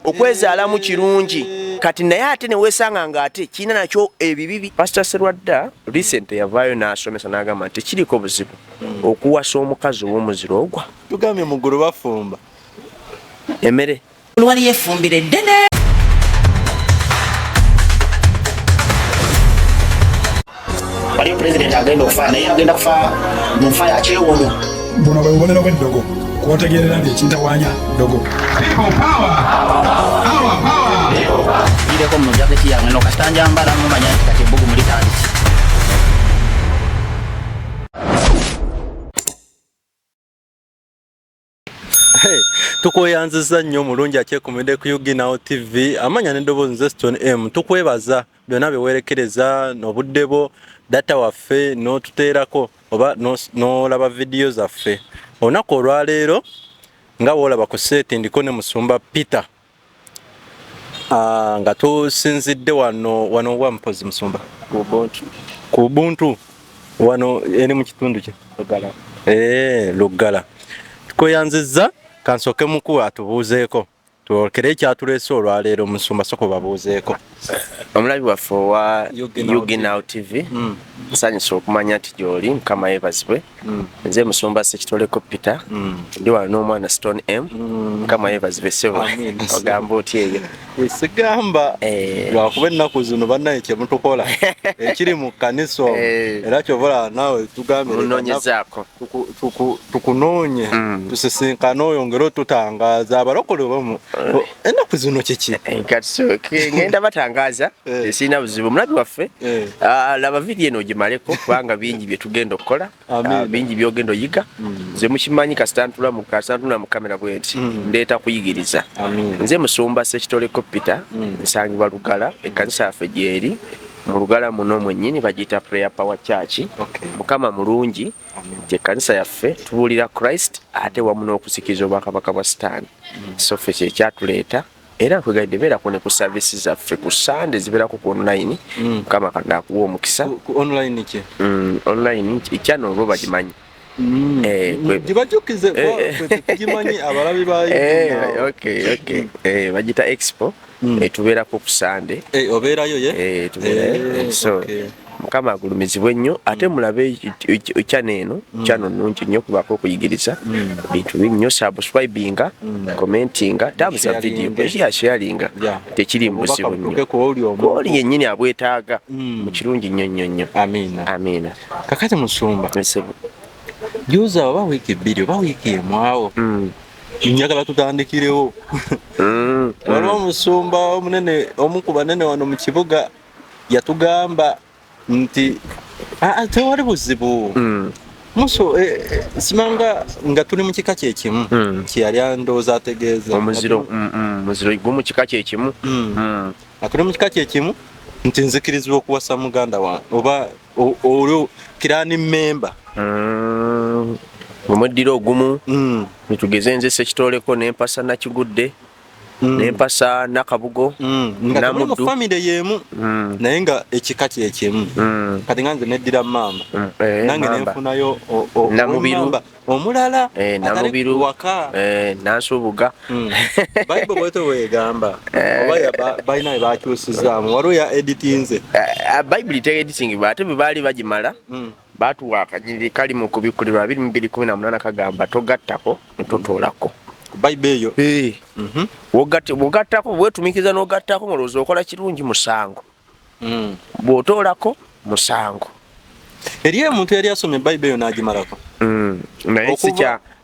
Okwezaalamu kirungi kati, naye ate newesanga nga ate kirina nakyo ebibi. Pastor Serwadda recent yavaayo n'asomesa n'agamba nti tekiriko buzibu okuwasa omukazi ow'omuziro ogwa. Tugambye muggulu bafumba emmere. Waliyo effumbiro eddene. Waliyo pulezidenti agenda okufa, naye agenda kufa mu nfa ya kyewuunyo. Buno bwe bubonero bw'eddogo kwotegeerera nti ekintawaanya ddogo. Gireko mu jaketi yange no kasita njambala mumanya nti kati ebbugumu litandise. Tukweyanziza nnyo omulungi akyekumidde ku UG Now TV, amanya n'eddoboozi nze Stone M. Tukwebaza byonna bye weerekereza n'obudde bwo, data waffe n'otuteerako oba n'olaba vidiyo zaffe. Olunaku olwaleero nga bw'olaba ku seeti, ndiko ne Musumba Peter. Nga tusinzidde wano wano wa mpozi Musumba? Ubuntu. Ku Ubuntu wano eri mu kitundu kye Lugala. Lugala. Tukweyanzizza, kansooke mukuwe atubuuzeeko, twolekere ekyatuleese olwaleero. Musumba, sooka obabuuzeeko. Omulabi waffe owa UG Now. UG Now TV, nsanyusa okumanya nti gy'oli. Mukama yeebazibwe. Nze Musumba Sekitoleko Peter, ndi wano n'omwana Stone M. Mukama yeebazibwe, ssebo. Amiina. Ogamba otya eyo? Sigamba lwakuba ennaku zino bannaye kyemutukola ekiri mu kkanisa omwo, era kyovola naawe tugambye leka Munoonyezaako. Tukunoonye tusisinkane oyongere otutangaaza abalokole obamu ennaku zino kiki. Kati so ngenda batangaaza. Sirina buzibu, omulabi waffe. Laba vidiyo eno ogimaleko, kubanga bingi bye tugenda okukola. Amiina. Bingi byogenda oyiga. Nze mukimanyi, kasita ntula mu kamera bwe nti, ndeeta kuyigiriza. Amiina. Nze Musumba Sekitoleko Peter, nsangibwa Lugala. Ekkanisa yaffe gyeri mu Lugala muno mwennyini, bagiyita Prayer Power Church. Mukama mulungi nti ekkanisa yaffe tubuulira Christ ate wamu n'okuzikiriza obwakabaka bwa Sitaani. So ffe kyekyatuleeta, era nkwegaidde beerako ne ku service zaffe ku Sande, zibeerako ku online. Mukama Katonda akuwa omukisa. Ku online ki? Online channel olwo bagimanyi. Gibajukize, tugimanyi abalabi ba Now. Okay. Bagita Expo. Tubeerako ku Sande. Obeerayo ye? Tubeerayo. So Mukama agulumizibwe nnyo. Ate mulabe channel eno, channel nnungi nnyo kubako okuyigiriza bintu bingi nnyo. Subscribinga, commentinga, tambuza Sharinge. video ya sharinga. Tekiri mu Obubaka buzibu nnyo. butuuke ku oli omu. Oli yennyini abwetaaga mu kirungi nnyo nnyo nnyo. Amiina. Amiina. Kakati Musumba, Ssebo. juza oba wiiki 2 oba wiiki 1 awo, njagala tutandikirewo. Waliwo omusumba omunene, omu ku banene wano mu kibuga, yatugamba nti "Ah, ah, tewali buzibu muso simanga nga tuli mu kika kyekimu." Kyeyali andowooza ategeeza Omuziro, muziro gumu, kika kyekimu. Nga tuli mu kika kyekimu, nti nzikirizibwa okuwasa muganda wange oba olwo clan member. Omweddira ogumu. Nitugeze nze Sekitoleko nempasa Nakigudde, nempasa Nakabugo, Nga temuli mu Namuddu. famire y'emu, naye nga ekika kyekimu. Kati nga nze neddira mamba, nange Mamba. nenfunayo Namubiru. ow'emmamba omulala atali Namubiru. waka. Nansubuga. Bayibuli bwetyo bwegamba oba balina bye bakyusizaamu? Waliwo ya editinze? Bayibuli teeditingibwa, ate bwe baali bagimala batuwa akanyiriri kali mu Kubikkulirwa 22:18, kagamba togattako totoolako. Bayibuli eyo? Bw'ogattako, bwetumikiza n'ogattako ng'olowooza okola kirungi, musango. Bw'otoolako, musango. Eriyo omuntu yali asomye Bayibuli eyo n'agimalako? Naye si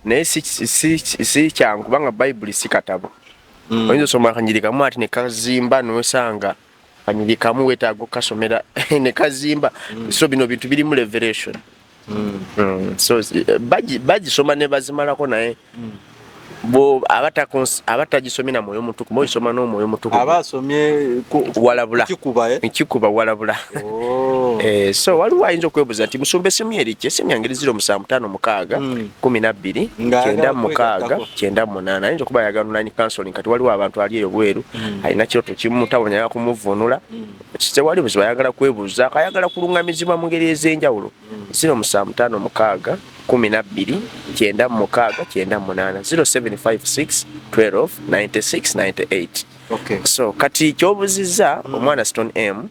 naye si kyangu, kubanga Bayibuli si katabo. Oyinza osoma akanyiri kamu ati ne kazimba, nosanga kanyiri kamu weetaaga okukasomera ne kazimba. So bino bintu birimu revelation. So bagisoma ne bazimalako, naye bo abatagisomye na mwoyo mutukuvu, ogisoma n'omwoyo mutukuvu. Aba asomye Walabula. Kikuba, eh? Kikuba walabula. Oh. So waliwo ayinza okwebuuza nti musumba, essimu eriki? Essimu yange eri 0756 12 Nga 96 ayagala 98. Ayinza okuba ayagala online counseling. Kati waliwo abantu ali eyo bweru, alina kiroto kimu, tabonye, ayagala kumuvunula. Tewali buzibu, ayagala kwebuuzaako, ayagala kuluŋŋamizibwa mu ngeri ez'enjawulo. 0756 12 96 98, 0756 12 96 98. So kati kyobuzizza omwana Stone M,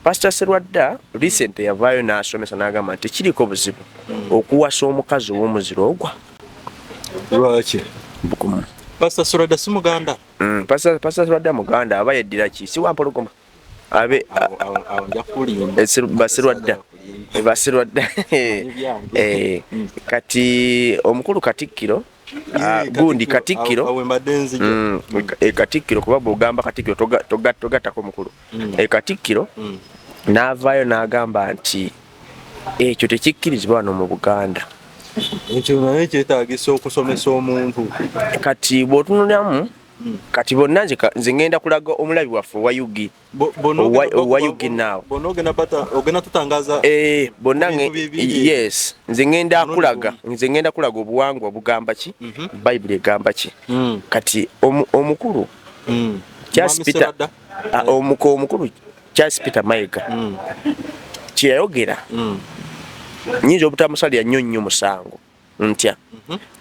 Pastor Serwadda recent yavaayo n'asomesa n'agamba nti tekiriko buzibu okuwasa omukazi ow'omuziro ogwa. Lwaki? Bukumu. Pastor Serwadda si muganda? Pastor Serwadda muganda, aba yeddira ki? Si Wampologoma? Abe Awo nja kulimba. Baserwadda. Baserwadda. Kati omukulu Katikkiro, gundi Katikkiro. Awo mbadde nzija. Katikkiro, kuba bw'ogamba Katikkiro togattako mukulu. Katikkiro n'avaayo n'agamba nti ekyo tekikkirizibwa wano mu Buganda. Ekyo naye kyetaagisa okusomesa omuntu. Kati bw'otunulamu, kati bonna nze ngenda kulaga omulabi waffe owa UG. Owa UG now. Bonna ogenda bata, ogenda tutangaza Bonna ebintu bibiri. Yes, nze ngenda Omulundi kulaga, gumu. nze ngenda kulaga obuwangwa bugamba ki, Bayibuli egamba ki. Kati omukulu Charles Mwami Peter, Serwadda? Omukulu Charles Peter Mayiga kye yayogera, nnyinza obutamusalira nnyo nnyo musango ntya,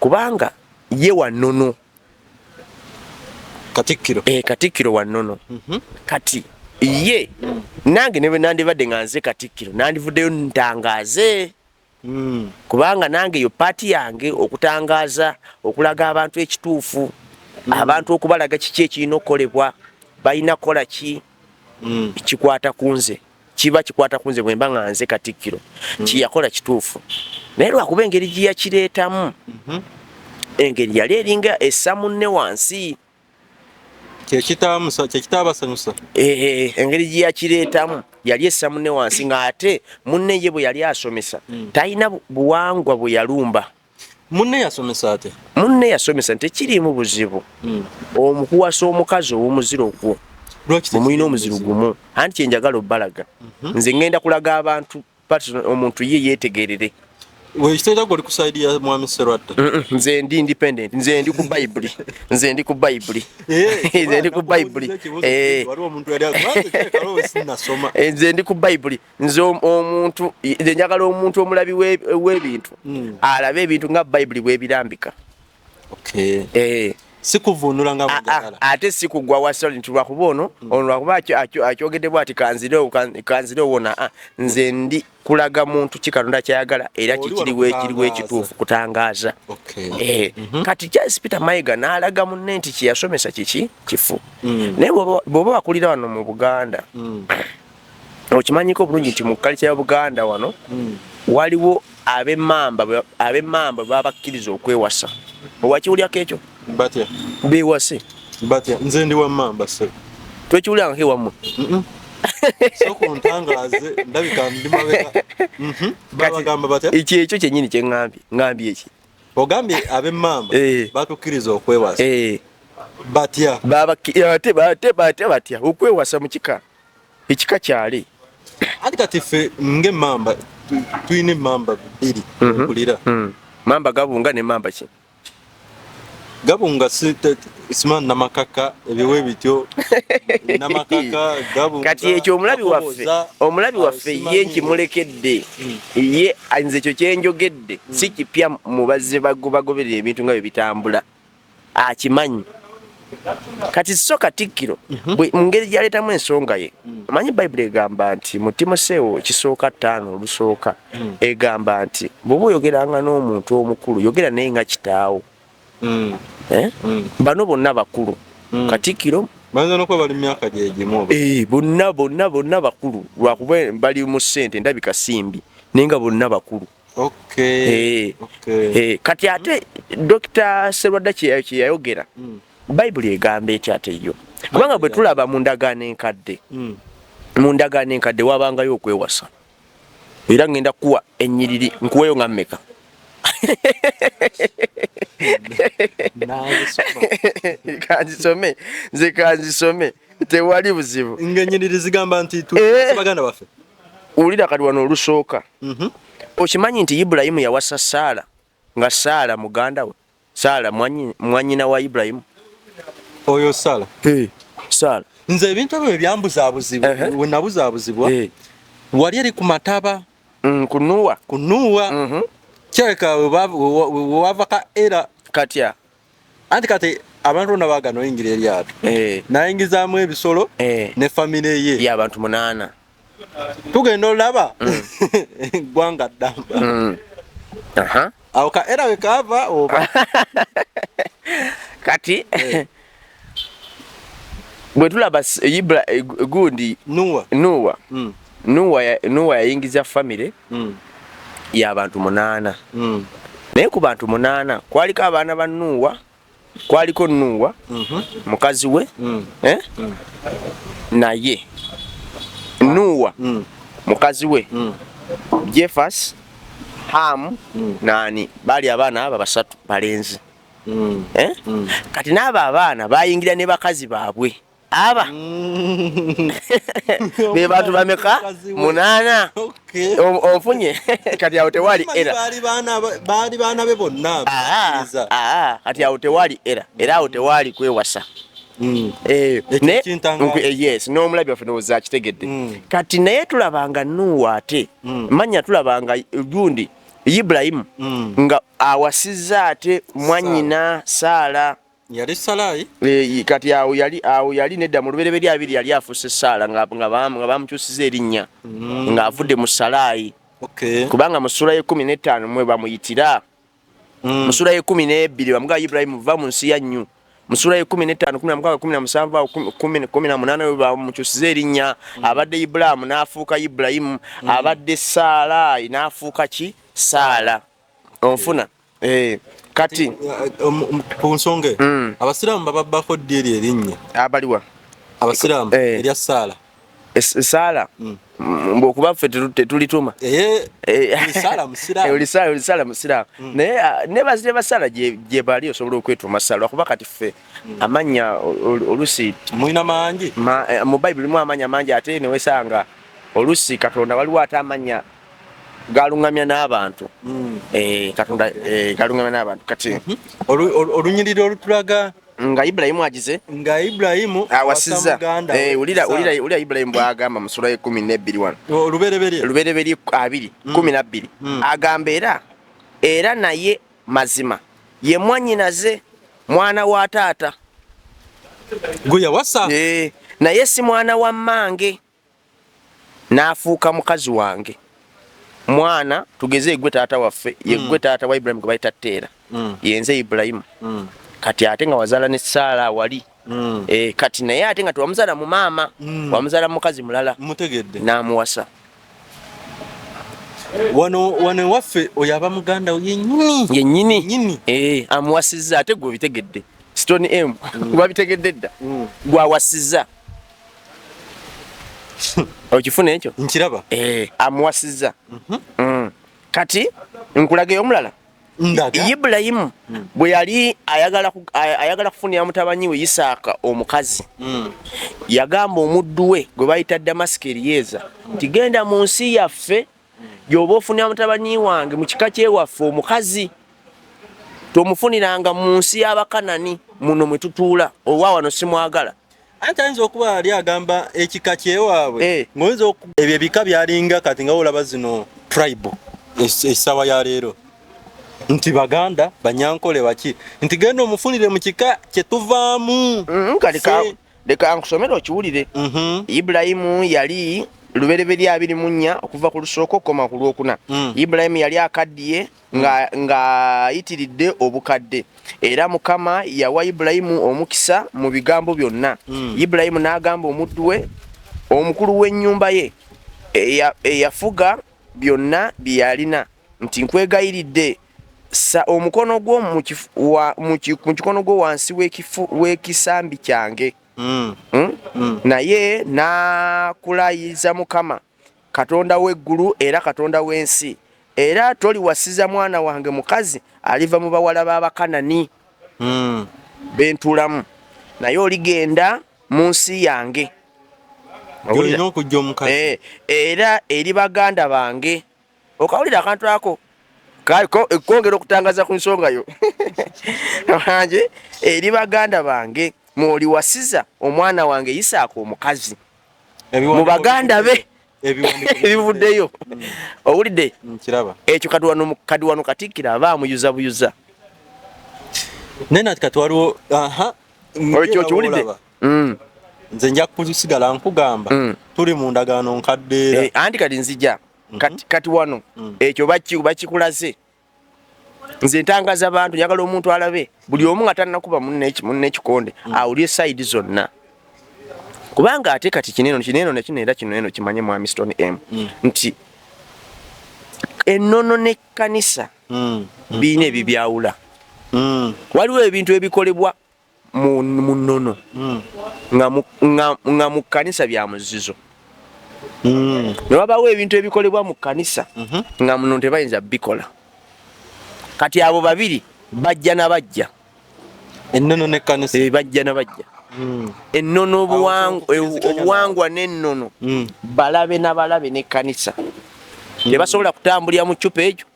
kubanga ye wa nnono. Katikkiro. Katikkiro wa nnono. Kati ye nange ne bwe nandibadde nga nze Katikkiro, nandivuddeyo ntangaaze. Kubanga nange eyo paati yange okutangaaza, okulaga abantu ekituufu, abantu okubalaga kiki ekirina okukolebwa, balina kukola ki, kikwata ku nze, kiba kikwata ku nze bwe mba nga nze Katikkiro. Kiyakola kituufu, naye lwakuba engeri gye yakireetamu, engeri yali eringa essa munne wansi. Kyekitaabasanyusa. Engeri gye yakireetamu yali essa munne wansi, ng'ate munne ye bwe yali asomesa talina buwangwa bwe yalumba. Munne yasomesa ate? Munne yasomesa nti tekiriimu buzibu omukuwasa omukazi ow'omuziro gwo. Lwaki Bwe mulina tekiriimu omuziro buzibu? gumu. Anti kye njagala obbalaga, nze ngenda kulaga abantu, omuntu ye yeetegerere. Wekitegeeza gwe oli ku side ya Mwami Serwadda? Nze ndi independent, nze ndi ku Bayibuli, nze ndi ku Bayibuli. Nze ndi ku Bayibuli. Nakubuuza ekibuuzo waliwo omuntu yali agamba, Nze kireka lwo sinnasoma. Nze ndi ku Bayibuli. Nze omuntu, nze njagala omuntu omulabi w'ebintu alabe ebintu nga Bayibuli bw'ebirambika. Si kuvuunula nga bw'oyagala. Ate si kugwa wa Sauli nti lwakuba ono lwakuba akyogedde bw'ati kanzire owona. Nze ndi kulaga muntu ki Katonda kyayagala era Oli kikiriwo wano ekiriwo kutangaaza. ekituufu kutangaaza. Kati Charles Peter Mayiga n'alaga munne nti kye yasomesa kiki kifu. Naye bw'oba wakulira wano mu Buganda, okimanyiko obulungi nti mu culture ya Buganda wano waliwo ab'emmamba bwe baba bakkiriza okwewasa. Owakiwulyako ekyo? Batya? Beewase. Batya? Nze ndi wa mmamba ssebo. Twekiwulirangako ewammwe? Sooka ontangaaze, ndabika ndi mabega. Babagamba batya? Ekyo ekyo kyennyini kye ŋŋambye. Ŋŋambye eki? Ogambye ab'emmamba batukkiriza okwewasa. Batya? Ate, ate, ate batya okwewasa mu kika? Ekika kyali. Anti kati ffe ng'emmamba tulina emmamba bbiri kulira. Mamba gabunga ne mamba ki? Gabunga si sima namakaka ebiwe bityo. Namakaka gabunga. Kati ekyo omulabi waffe, Kakoboza, omulabi waffe simanyi. ye nkimulekedde. Ye nze ekyo kye njogedde si kipya mu bazze bagoberera ebintu nga bwe bitambula. Akimanyi. Kati so Katikkiro, mu ngeri gy'aleetamu ensonga ye, omanyi Bayibuli egamba nti mu Timoseewo kisooka 5 olusooka, egamba nti bw'oba oyogeranga n'omuntu omukulu, yogera naye nga kitaawo. Bano bonna bakulu. Katikkiro Bayinza n'okuba bali mu myaka gye gimu oba? Bonna, bonna, bonna bakulu. Lwakuba bali mu ssente ndabika simbi, naye nga bonna bakulu. Kati ate Dokita Serwadda kye yayogera, Bayibuli egamba etya ate yo? Kubanga bwe tulaba mu ndagaano enkadde, mu ndagaano enkadde wabangayo okwewasa. Era ngenda kuwa ennyiriri, nkuweeyo nga mmeka? Kanzisome, nze kanzisome, tewali buzibu. Ng'ennyiriri zigamba nti baganda baffe. Wulira kati wano olusooka. Okimanyi nti Ibulayimu yawasa Saala nga Saala muganda we, Saala mwannyina wa Ibulayimu. Oyo Saala? Saala. Nze ebintu ebyo byambuzaabuzibwa, we nabuzaabuzibwa, wali eri ku mataba. Ku Nuwa. Ku Nuwa. Kirabika wewava ka era. Katya. Anti kati abantu bonna baagana oyingira eryato. Nayingizaamu ebisolo ne famire ye. Y'abantu 8. Tugenda olaba eggwanga ddamba. Awo ka era we kaava oba. Kati bwe tulaba Ibra gundi Nuwa. Nuwa. Nuwa yayingiza famire y'abantu 8. Naye ku bantu 8 kwaliko abaana ba Nuwa, kwaliko Nuwa mukazi we, naye Nuwa mukazi we, Jefas, Ham, nani bali abaana aba 3 balenzi. Kati n'abo abaana bayingira ne bakazi baabwe. Aba be bantu bameka 8. Onfunye. Kati awo tewali era. Baali baana be bonna. Kati awo tewali era. Era awo tewali kwewasa. Yes, n'omulabi waffe ndowooza akitegedde. Kati naye tulabanga Nuwa ate manya tulabanga gundi Ibrahimu nga awasizza ate mwannyina Saala. Yali Salai? Kati awo yali nedda mu lubereberye 2 yali afuuse Saala nga bamukyusiza erinnya ng'avudde mu Salai. Kubanga mu ssuula y'e15 mwe bamuyitira. Mu ssuula y'e12 bamugamba Ibrahimu va mu nsi ya nnyu. Mu ssuula y'e15, 16, 17, awo 18 we bamukyusiza erinnya. Abadde Ibulaamu n'afuuka Ibulayimu, abadde Salai n'afuuka ki? Saala. Onfuna? Kati ku nsonga abasiraamu bababbako ddi eryo erinnya? Abaliwa? Abasiraamu erya Saala. Saala mbw'okuba ffe tetulituma. Saala musiraamu. Oli Saala musiraamu. Naye ne bazire ba Saala gye bali osobola okwetuma Saala lwakuba kati ffe amannya olusi mulina mangi. Mu Bayibuli mulimu amannya mangi ate ne weesanga olusi Katonda waliwo ate amannya galuŋŋamya n'abantu. Katonda galuŋŋamya n'abantu. Kati olunyiriri olutulaga nga Ibulayimu agize, nga Ibulayimu awasizza. Wulira Ibulayimu bw'agamba mu ssuula y'e12 wano. Olubereberye. Olubereberye 2, 12. Agamba era naye mazima ye mwannyinaze mwana wa taata. Gwe yawasa? Naye si mwana wa mmange n'afuuka mukazi wange. Mwana tugeze gwe taata waffe, ye gwe taata wa Ibulayimu gwe bayita Teera. Yenze Ibulayimu. Kati ate nga wazaala ne Saala wali. Kati naye ate nga tewamuzaala mu maama, wamuzaala mukazi mulala. Mutegedde. N'amuwasa. Wano waffe oyo aba muganda we yennyini. Yennyini. Amuwasizza ate gwe obitegedde. Stone M wabitegedde dda. Gwawasizza. Okifuna ekyo? Nkiraba. Amuwasizza. Kati nkulageyo omulala. Ibulayimu bwe yali ayagala kufunira mutabani we Isaaka omukazi, yagamba omuddu we gwe bayita Damasiko Erieza nti genda mu nsi yaffe gy'oba ofunira mutabani wange mu kika ky'ewaffe omukazi, tomufuniranga mu nsi y'Abakanani muno mwe tutuula, owa wano simwagala. Anti ayinza okuba yali agamba ekika kyewaabwe, ng'oyinza ebyo ebika byalinga kati nga olaba zino tribe essaawa ya leero nti Baganda, Banyankole, baki nti genda omufunire mu kika kye tuvaamu. Leka nkusomere okiwulire. Ibulayimu yali lubereberye 24 okuva ku lusooka okukoma ku lwokuna. Ibulayimu yali akaddiye ng'ayitiridde obukadde, era Mukama yawa Ibulayimu omukisa mu bigambo byonna. Ibulayimu n'agamba omuddu we omukulu w'ennyumba ye eyafuga byonna bye yalina nti nkwegayiridde ssa omukono gwo mu kikono gwo wansi w'ekisambi kyange. Naye n'akulayiza Mukama Katonda w'eggulu era Katonda w'ensi, era toliwasiza mwana wange mukazi aliva mu bawala b'Abakanani bentuulamu, naye oligenda mu nsi yange. Olina okujja omukazi. Era eri baganda bange. Okawulira akantu ako kwongera okutangaza ku nsonga yo. Eri baganda bange mw'oliwasiza omwana wange Isaaka omukazi. Mu baganda be. Ebivuddeyo, owulidde? Ekyo kati wano Katikkiro aba amuyuza buyuza. Naye nati kati waliwo ekyo kiwulidde? Nze nja kusigala nkugamba tuli mu ndagaano nkadde era. Anti kati nzija kati wano ekyo bakikulaze. Nze ntangaza bantu, njagala omuntu alabe buli omu nga tannakuba munne ekikonde awulye side zonna, kubanga ate kati kineno nekino era kino eno kimanye mwami Stone M nti ennono n'ekkanisa birina ebibyawula. Waliwo ebintu ebikolebwa mu nnono nga mu kkanisa bya muzizo, ne wabaawo ebintu ebikolebwa mu kkanisa nga muno tebayinza bikola. Kati abo babiri bajja na bajja, ennono n'ekkanisa, bajja na bajja. Ennono, obuwangwa n'ennono balabe na balabe n'ekkanisa. Tebasobola kutambulira mu ccupa egyo.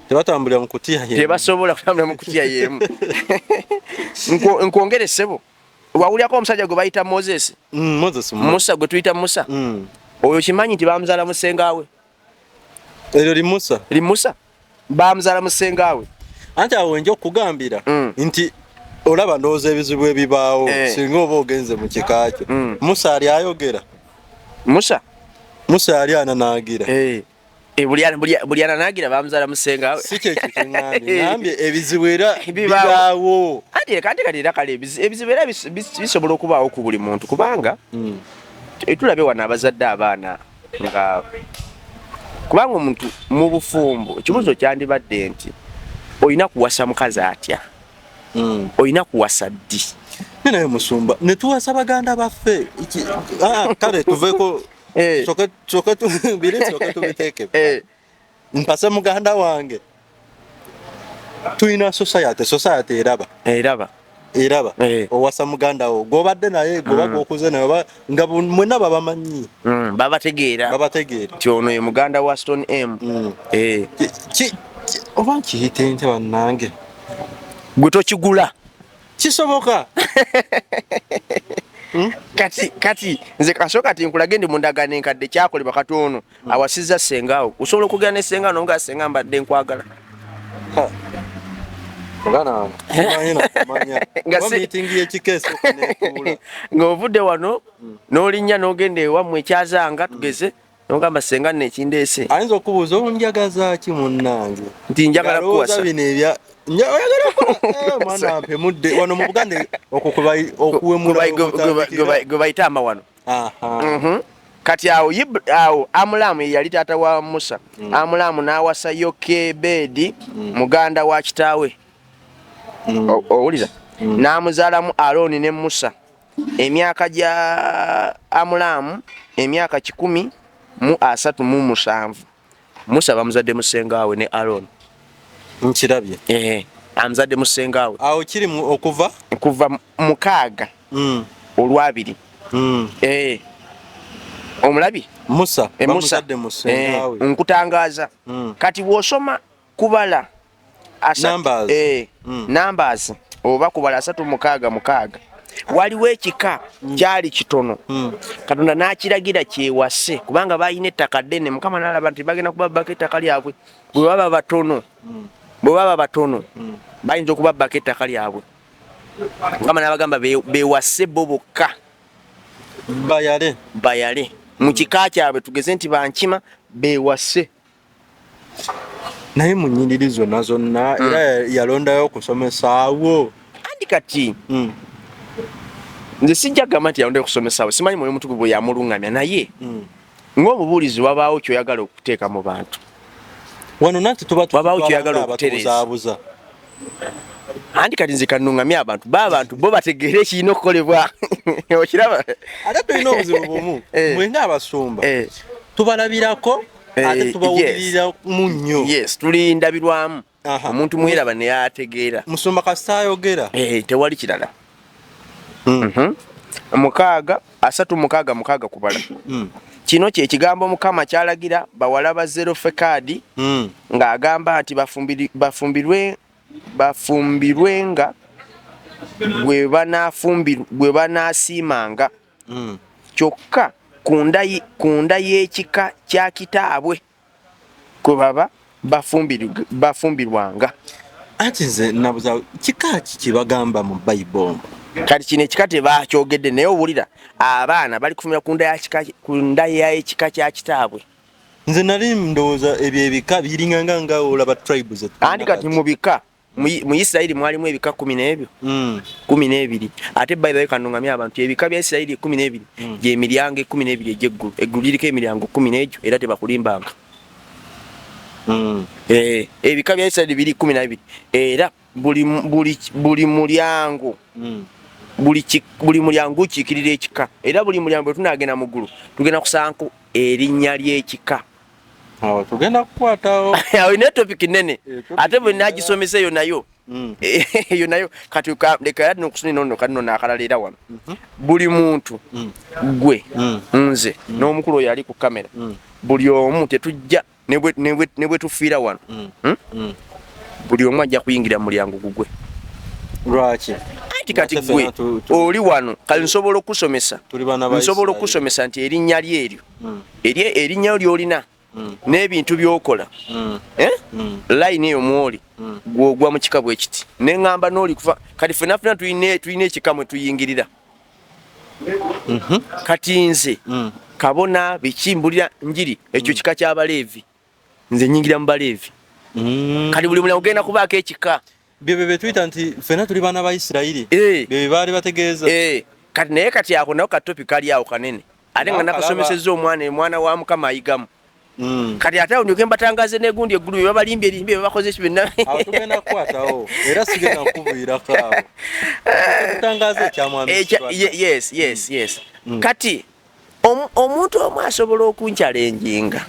Tebatambulira mu kutiya yemu. Tebasobola kutambulira mu kutiya yemu. Nkwongere ssebo, wawulyako omusajja gwe bayita Moses? Moses. Musa gwe tuyita Musa. Oyo kimanyi nti bamuzaala musengawe? Eryo li Musa. Li Musa, bamuzaala musengawe. Anti awo nja okugambira nti olaba ndowooza ebizibu ebibaawo singa oba ogenze mu kika kyo. Musa ali ayogera. Musa? Musa ali ananaagira. Buli ananaagira bamuzaala musengawe. Si kyekyo kyeŋŋambye, ŋŋambye ebizibu era bibaawo. Anti kati era kale ebizibu era bisobola okubaawo ku buli muntu, kubanga tulabe wano abazadde abaana nga kubanga omuntu mu bufumbo ekibuuzo kyandibadde nti olina kuwasa mukazi atya, olina kuwasa ddi? Naye musumba, ne tuwasa baganda baffe. Kale tuveeko, biri soke tubiteeke. Mpase muganda wange. Tulina society, society eraba. Eraba. Eraba. Owasa muganda wo gw'obadde naye, gwoba gwokuze naye, oba nga mwenna babamanyi. Babategeera. Babategeera. Nti ono ye muganda wa Stone M. Oba nkiyite ntya bannange? Gwe tokigula. Kisoboka. Kati nze kasooka kati nkulage ndi mu ndagaano enkadde kyakolebwa. Kati ono awasizza ssengaawo, osobola okugenda ne ssenga n'omugaa, "Ssenga, mbadde nkwagala." Muganda wange, simanyi nakumanya. Oba meeting y'ekika esooka n'etuula. Ng'ovudde wano n'olinnya n'ogenda ewammwe ekyazanga, tugeze, n'ogamba, "Ssenga, nno ekindeese." Ayinza okubuuza, "Onjagaza ki munnange?" Nti njagala Ng'alowooza kukuwasa. Bino ebya oyagala mwana mpemudde wano mu Buganda okwo okuwemula okutandikira. Gwe bayita amawano. Aha. Kati awo awo Amulaamu ye yali taata wa Musa. Amulaamu n'awasa Yokebedi, muganda wa kitaawe. Owulira? N'amuzaalamu Alooni ne Musa. Emyaka gya Amulaamu emyaka 137. Musa bamuzadde musengaawe ne Alooni. Nkirabye. Amuzadde musengaawe. Awo kiri mu okuva kuva 6 olwabiri. Omulabi? Musa Musa. Bamuzadde musengaawe. Nkutangaaza. Kati bw'osoma kubala Numbers. Numbers oba kubala 36:6, waliwo ekika kyali kitono, Katonda n'akiragira kyewase kubanga balina ettaka ddene. Mukama n'alaba nti bagenda kubabbako ettaka lyabwe bwe baba batono. Bwe baba batono bayinza okubabbako ettaka lyabwe. Mukama n'abagamba bewase bo bokka. Bayale. Bayale mu kika kyabwe, tugeze nti bankima, bewase. Naye mu nnyiriri zonna zonna era yalondayo okusomesaawo. Andi kati nze sijja kugamba nti yalondayo okusomesaawo, simanyi Mwoyo Mutukuvu bwe yamuluŋŋamya, naye ng'omubuulizi wabaawo kyoyagala okuteeka mu bantu. Wano nanti tuba Wabaawo kyoyagala okutereeza. abatubuzabuza. Anti kati nze kanuŋŋamye abantu ba abantu bo bategeere ekirina okukolebwa, okiraba? Ate tulina obuzibu bumu. Mwe ng'abasumba tubalabirako ate tubawuliriramu nnyo. Yes, tuli ndabirwamu. Omuntu mweraba naye ategeera. Musumba kasita ayogera. Tewali kirala. 6 36:6 kubala. Kino kye kigambo Mukama kyalagira bawala ba Zerofekadi ng'agamba nti bafumbirwenga gwe banaasiimanga, kyokka ku nda y'ekika kya kitaabwe kwe baba bafumbirwanga. Anti nze nabuza kika ki kye bagamba mu Bayibuli? Kati kino ekika tebakyogedde, naye owulira abaana bali kufumbirwa ku nda y'ekika kya kitaabwe. Nze nali ndowooza ebyo ebika biringanga nga olaba tribe ze. Anti kati mu bika mu Isirayiri mwalimu ebika kumi n'ebyo 12. Ate by the way, kanungamye abantu, ebika bya Isirayiri 12 gyemiryango 12 egy'eggulu. Eggulu liriko emiryango kumi n'egyo, era tebakulimbanga. Ebika bya Isirayiri biri 12, era buli mulyango buli mulyango gukiikirira ekika, era buli mulyango bwe tunagenda mu ggulu tugenda kusanko erinnya ly'ekika. Awo tugenda kukwatawo. Awo ina topic nene. Topic. Ate bwe nagisomesa eyo nayo eyo nayo kati leka era nokusuni nono kati no nakalala era wano buli muntu gwe nze n'omukulu oyo ali ku kamera, buli omu tetujja ne bwe tufiira wano, Buli omu ajja kuyingira mu mulyango gugwe. Lwaki? Anti kati Ate gwe ffenna oli wano kati nsobola okusomesa tuli baana ba nsobola Isirayiri. okusomesa nti erinnya lyeryo erinnya lyolina n'ebintu byokola, eh? Line eyo mwoli gwogwa mu kika bwe kiti, neŋŋamba n'oli kufa kati ffenna ffenna tulina ekika mwe tuyingirira. Kati nze kabona biki mbulira njiri ekyo kika ky'Abaleevi, nze nyingira mu Baleevi. Kati buli mulyango genda kubaako ekika. Bye betuyita nti ffenna tuli baana ba Isirayiri. Bye baali bategeeza. Kati naye kati ako nako katopic kali awo kanene, ate nga Nakalaba. nakasomesezza omwana wa Mukama ayigamu. Kati ate awo ndyoke mbatangaze n'egundi eggulu bye babalimbye limbye babakoze eki byonna. Awo tugenda kukwatawo, era sigenda kukubuulirako awo tutangaza ekyamwami. Yes. Kati omuntu omu asobola okunchallenginga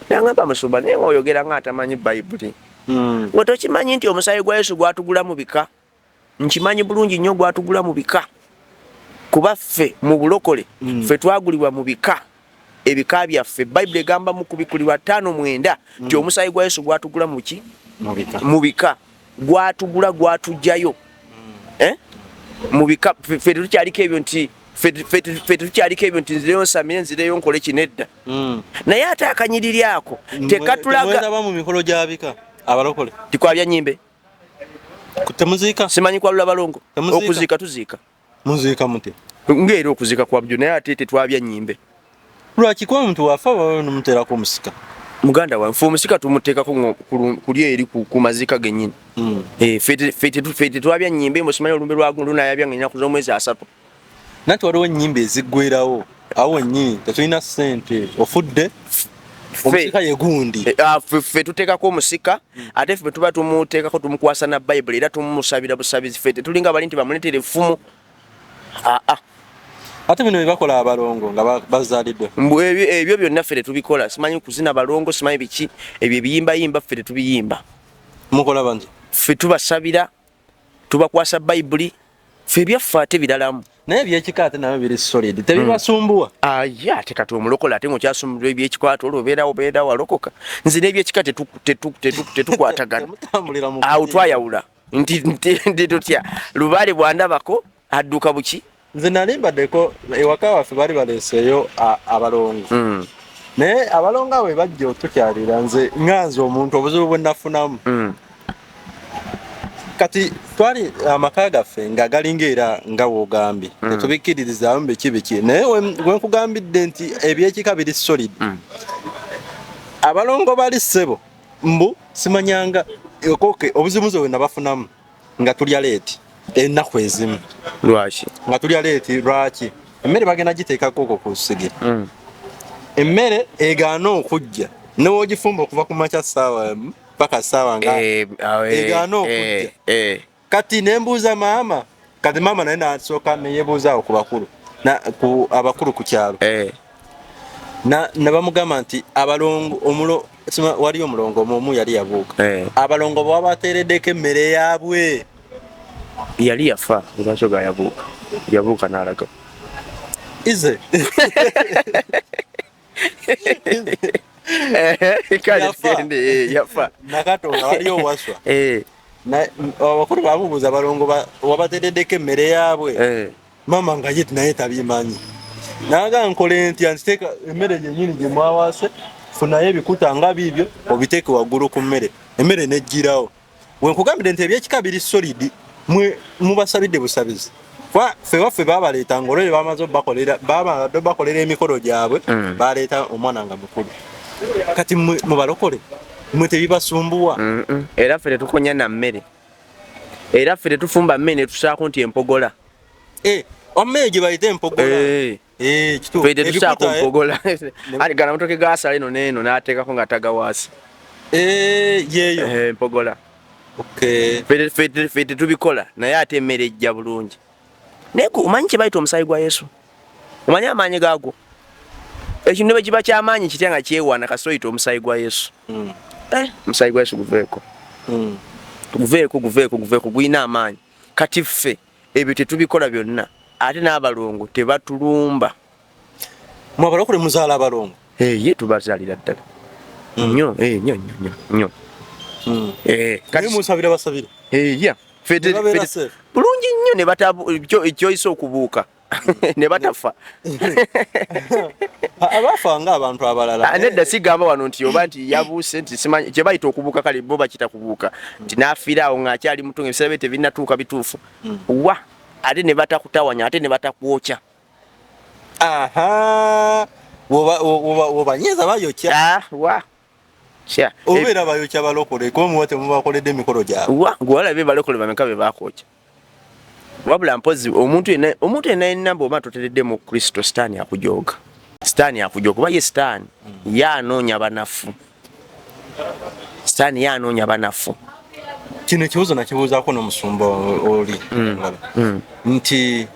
nangamba, "Musumba, naye nga oyogera nga atamanyi Bayibuli, nga tokimanyi nti omusaayi gwa Yesu gwatugula mu bika?" Nkimanyi bulungi nnyo gwatugula mu bika, kuba ffe mu bulokole ffe twagulibwa mu bika, ebika byaffe. Bayibuli egamba mu Kubikulirwa 5:9 nti omusaayi gwa Yesu gwatugula mu ki? Mu bika. Mu bika gwatugula, gwatugjayo. Eh? Mu bika ffe tetukyaliko ebyo nti ffe tetukyaliko ebyo nti nzireyo nsamire, nzireyo nkole kino, edda. Naye ate akanyiriri ako tekatulaga. Temwetaba mu mikolo gya bika abalokole? Tikwabya nyimbe. Temuziika? Simanyi kwalula balongo. Temuziika? Okuziika tuziika. Muziika mutya? Ngaera okuziika kwa bujo, naye ate tetwabya nyimbe. Lwaki? Kuba omuntu wafa baba nomuteerako omusika. Muganda wange, fe omusika tumuteekako kuli eri ku maziika gennyini. Eh, ffe tetwabya nyimbe mbu simanyi olumbe lwaguno lunayabya nga ennaku z'omwezi 30. Nanti waliwo ennyimba eziggwerawo awo wennyini, tetulina ssente, ofudde, omusika ye gundi. Eh, ah, ffe tuteekako omusika, ate ffe tuba tumuteekako tumukwasa na Bayibuli, era tumusabira busabizi. Ffe tetulinga bali nti bamuleetera effumu, aa. Ate bino byebakola abalongo nga bazaaliddwa? Mbu ebyo byonna ffe tetubikola. Simanyi kuzina balongo, simanyi biki ebyo ebiyimbayimba, ffe tetubiyimba. Mukola banti? Ffe tubasabira, tubakwasa Bayibuli. Ffe ebyaffe ate biralamu. Naye ebyekika ate nabyo biri solid, tebibasumbuwa? Aye ate kati omulokole ate ngaokyasumulwa ebyekikwata, olwo obeerawo obeera walokoka. Nze n'ebyekika tetukwatagana. Temutambulira mu Awo twayawula nti tutya lubaale bwandabako adduka buki. Nze nali mbaddeko ewaka waffe, baali baleeseeyo abalongo. Naye abalongo abo bwe bajja otukyalira, nze nga nze omuntu obuzibu bwe nafunamu, kati twali amaka gaffe nga galinga era nga woogambye, tetubikkiririzaamu biki biki, naye we nkugambidde nti ebyekika biri solid, abalongo bali ssebo mbu simanyanga okoke. Obuzibu nze we nabafunamu nga tulya late ennaku ezimu. Lwaki? Nga tulya late lwaki? Emmere bagenda giteekako okwo ku lusige, emmere egaana okujja, newogifumba okuva ku makya ssaawa paka ssaawa nga egaana okujja. Kati nembuuza maama, kati maama naye nasooka neyebuuzaawo ku bakulu ku abakulu ku kyalo, ne bamugamba nti abalongo omulo waliyo omulongo omu yali yabuuka, abalongo baba bateereddeko emmere yaabwe. Yali yafa, lwaki oga yabuuka? Yabuuka n'alaga. Ize. Kale. Yafa. Tugende, yafa. Nakatonda waliyo waswa. Abakulu bamubuuza, abalongo wabateereddeko emmere yaabwe? Maama nga ye naye tabimanyi. Naga nkole ntya nziteeka emmere gyennyini gye mwawase, funayo ebikuta nga biibyo obiteeke waggulu ku mmere, emmere nejjirawo. Wenkugambire nti ebyekika biri solid, mwe mubasabidde busabizi. Kwa ffe waffe babaleeta ng'olwere bamaze obakolera, babadde bakolera emikolo gyabwe, baleeta omwana nga mukulu. Kati mwe mubalokole, mwe tebibasumbuwa. Era ffe tetukonya na mmere, era ffe tetufumba mmere netusaako nti empogola. Emmere gye bayita empogola. Kituufu. Ffe tetusaako Ebikuta, eh? mpogola. Ati gana amatooke gasala eno n'eno n'ateekako nga tagawaasa. Yeeyo. Empogola. Okay. Ffe tetubikola, naye ate emmere ejja bulungi. Naye omanyi kye bayita omusaayi gwa Yesu? Omanyi amaanyi gaagwo? Ekintu ne bwe kiba ky'amaanyi kitya nga kyewaana kasita oyita omusaayi gwa Yesu. Omusaayi gwa Yesu guveeko. Guveeko, guveeko, guveeko, gulina amaanyi. Kati ffe ebyo tetubikola byonna, ate n'abalongo tebatulumba. Mwe abalokole muzaala abalongo? Ye tubazaalira ddala. Nnyo, nnyo, nnyo, nnyo, nnyo. Kati Naye musabira basabire? Ya. Ffe Ne babeera ffe safe? Bulungi nnyo ne kyoyisa okubuuka. Ne batafa. Abafa nga abantu abalala. Nedda sigamba wano nti oba nti yabuuse nti simanyi kye bayita okubuuka, kale bo bakiyita kubuuka. Nti n'afiira awo ng'akyali muto ng'ebiseera bye tebinnatuuka bituufu. Wa, ate ne batakutawanya, ate ne batakwokya. Aha. Wobanyiiza bayokya. Wa. Kya. Obeera bayokya balokole, kuba muba temubakoledde emikolo gyabwe. Wa, gwe walabye balokole bameka be bakwokya. Wabula mpozi omuntu yenna, omuntu yenna yenna bw'oba toteredde mu Kristo, Sitaani akujooga. Sitaani akujooga, kuba ye Sitaani ye anoonya banafu. Sitaani ye anoonya banafu. Kino ekibuuzo nakibuuzaako n'omusumba oli. Nti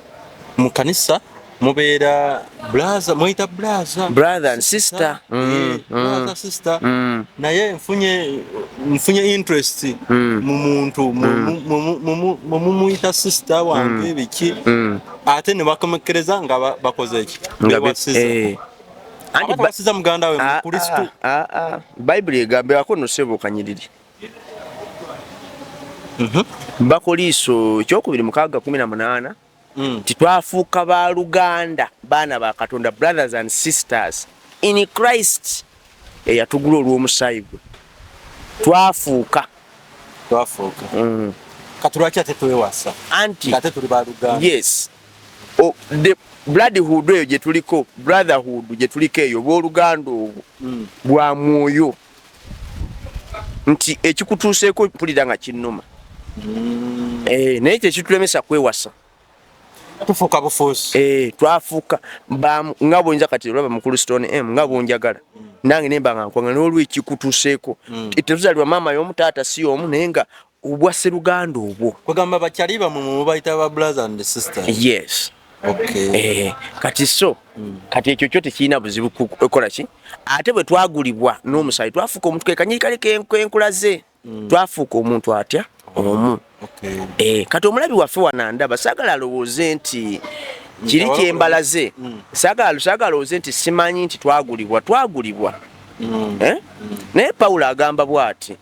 mu kanisa mubeera brother, muyita brother. Brother and sister. Brother, sister. Naye nfunye interest mu muntu, mumuyita sister wange biki. Ate ne bakomekereza nga bakoze eki? Nga Bewasiza. Anti Aba basiza muganda we mu Kristo. Bayibuli egamba ako nno ssebo kanyiriri. Bakoliiso ekyokubiri mukaaga kumi na munaana. Nti twafuuka baluganda, baana ba Katonda, brothers and sisters in Christ, eyatugula olw'omusaayi gwe. Twafuuka. Twafuuka. Kati lwaki ate twewasa? Anti Nga ate tuli baluganda. Yes. The bloodhood eyo gye tuliko, brotherhood gye tuliko eyo, obw'oluganda obwo bwa mwoyo. Nti ekikutuuseeko mpulira nga kinnuma. Naye tekitulemesa kwewasa. Tufuuka bufuusi. Twafuuka nga bw'oyinza kati olaba mukulu Stone M nga bw'onjagala. Nange ne mba nga nkwagala n'olwekikutuuseeko. Tetuzaalibwa maama y'omu, taata si y'omu, naye nga obwa sseruganda obwo. Kwegamba bakyali bammwe mubayita ba brothers and sisters. Yes. Kati so, kati ekyo kyo tekirina buzibu kukola ki? Ate bwe twagulibwa n'omusaayi twafuuka omuntu ke kanyiri kale kenkulaze. Twafuuka omuntu atya? Omu. Kati omulabi waffe wano andaba, saagala alowooze nti kiri kyembalaze. Saagala alowooze nti simanyi nti twagulibwa. Twagulibwa. Naye Pawulo agamba bw'ati,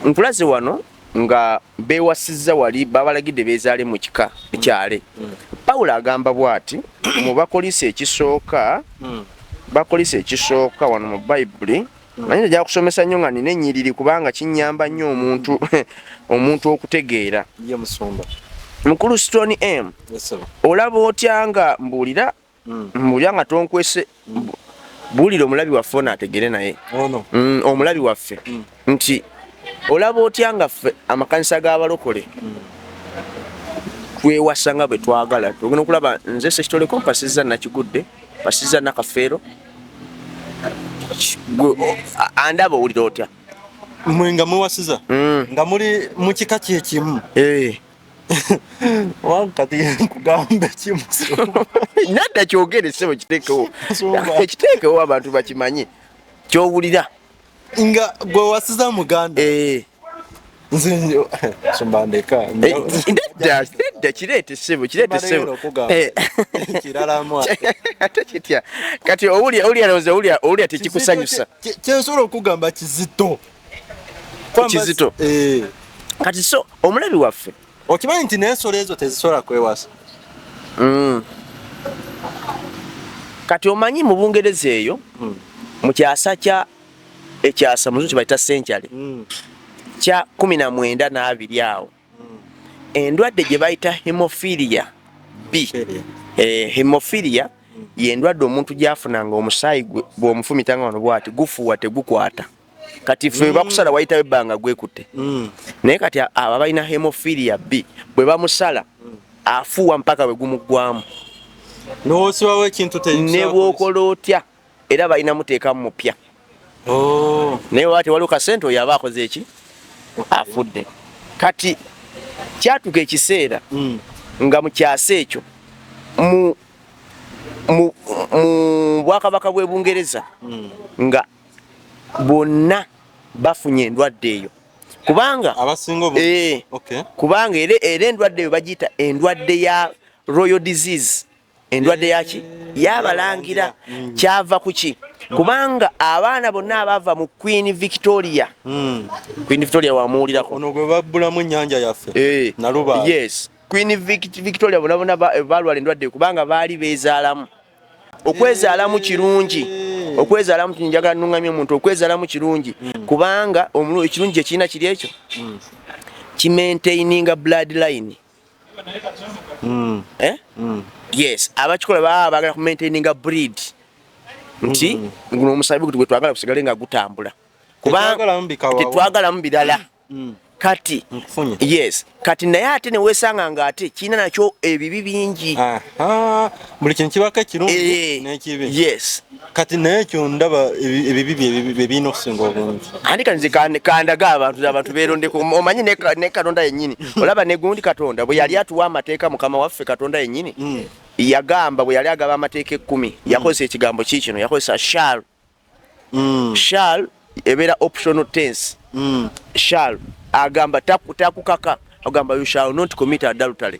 nkulaze wano nga beewasizza wali babalagidde beezaale mu kika ekyale. Pawulo agamba bw'ati mu Bakolinso ekisooka, Bakolinso ekisooka wano mu Bayibuli, manyi nja kusomesa nnyo nga nina ennyiriri kubanga kinnyamba nnyo omuntu okutegeera. Ye musumba. Mukulu Stone M, Yes, sir. olaba otya nga mbuulira, mbuulira nga tonkwese, buulira omulabi waffe ono ategere naye. Ono. Omulabi waffe. Nti olaba otya nga ffe amakanisa g'abalokole twewasa nga bwe twagala. Tugenda okulaba nze Ssekitoleko mpasizza Nakigudde, mpasizza Nakafeero. Andaba owulira otya? Mwe nga mwewasiza? Nga muli mu kika kye kimu? Kati nkugambe kimu. Nadda kyogere ssebo, kiteekewo. Nsumba. Kiteekewo abantu bakimanye. Ky'owulira. Nga gwe wasiza muganda. Nze nsumba ndeka. Nedda, nedda, kireete ssebo, kireete Mba ssebo. leero okugamba. Kiralamu ate. Ate kitya? Kati owulira ndowooza, owulira tekikusanyusa. Kyensobola okugamba kizito. Kizito. Kati so omulabi waffe. Okimanyi nti n'ensolo ezo tezisobola kwewasa? Kati omanyi mu Bungereza eyo mu kyasa kya ekyasa mu kibayita century kya 19 na 20 awo, endwadde gye bayita hemophilia B. Hemophilia y'endwadde omuntu gy'afuna nga omusaayi gwe bw'omufumita nga wano bw'ati gufuuwa tegukwata. Kati ffe bakusala wayitawo ebbanga gwekutte. Naye kati abo abalina hemophilia B bwe bamusala afuuwa mpaka bwe gumuggwamu. N'osibawo ekintu Ne bw'okola otya era balina muteekamu mupya. Naye waba tewaliwo kasente oyo aba akoze eki? Afudde. Kati kyatuuka ekiseera nga mu kyasa ekyo mu bwakabaka bw'e Bungereza nga bonna bafunye endwadde eyo. Kubanga kubanga era endwadde eyo bagiyita endwadde ya royal disease. Endwadde yaki? Y'abalangira. Kyava ku ki? Kubanga abaana bonna abaava mu Queen Victoria. Queen Victoria wamuwulirako. Ono gwe babbulamu ennyanja yaffe. Nalubaale. Yes. Queen Victoria bonna bonna balwala endwadde kubanga baali beezaalamu. Okwezaalamu kirungi. Okwezaalamu njagala nnungamye omuntu, okwezaalamu kirungi kubanga ekirungi ekirina kiri ekyo kimaintaininga bloodline. Yes, abakikola baba baagala ku maintaininga breed nti guno omusaayi gwe twagala gusigale nga gutambula. Kubanga tetwagalamu birala. Kati yes, kati naye ate ne weesanga nga ate kirina nakyo ebibi bingi. Buli kintu kibako ekirungi n'ekibi. Yes. Kati naye ekyo ndaba ebibi bye birina okusinga obungi. Andi kati nze kandaga abantu beerondeko. Omanyi ne Katonda yennyini. Olaba ne gundi Katonda bwe yali atuwa amateeka Mukama waffe Katonda yennyini. Yagamba bwe yali agaba amateeka 10 yakozesa ekigambo kikino, yakozesa shall. Shall ebeera optional tense. Shall agamba takukaka, agamba you shall not commit adultery.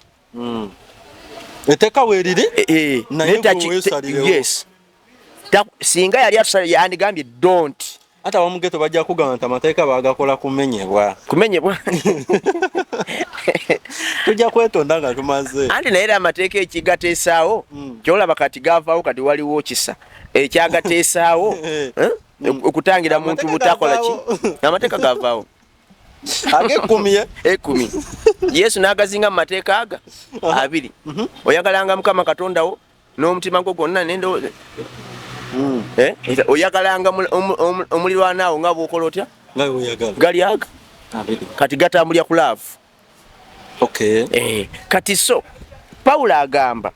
Etteeka weeriri naye gwe weesalirewo. Yes. Singa yali atusala yandigambye don't. Ate abamu ghetto bajja kugamba nti amateeka baagakola kumenyebwa. Kumenyebwa. Tujja kwetonda nga tumaze. Anti naye era amateeka ekigateesaawo, ky'olaba kati gaavaawo kati waliwo kisa. Ekyagateesaawo, okutangira muntu butakola ki? Amateeka gavaawo. Ag'ekkumi. Ekkumi. Yesu n'agazinga mu mateeka aga 2. Oyagalanga Mukama Katonda wo n'omutima gwo gwonna n'endowooza. Oyagalanga omuliraanwa wo nga bw'okola otya? Nga bw'oyagala. Gali aga. Kati gatambulira ku love. Kati so Pawulo agamba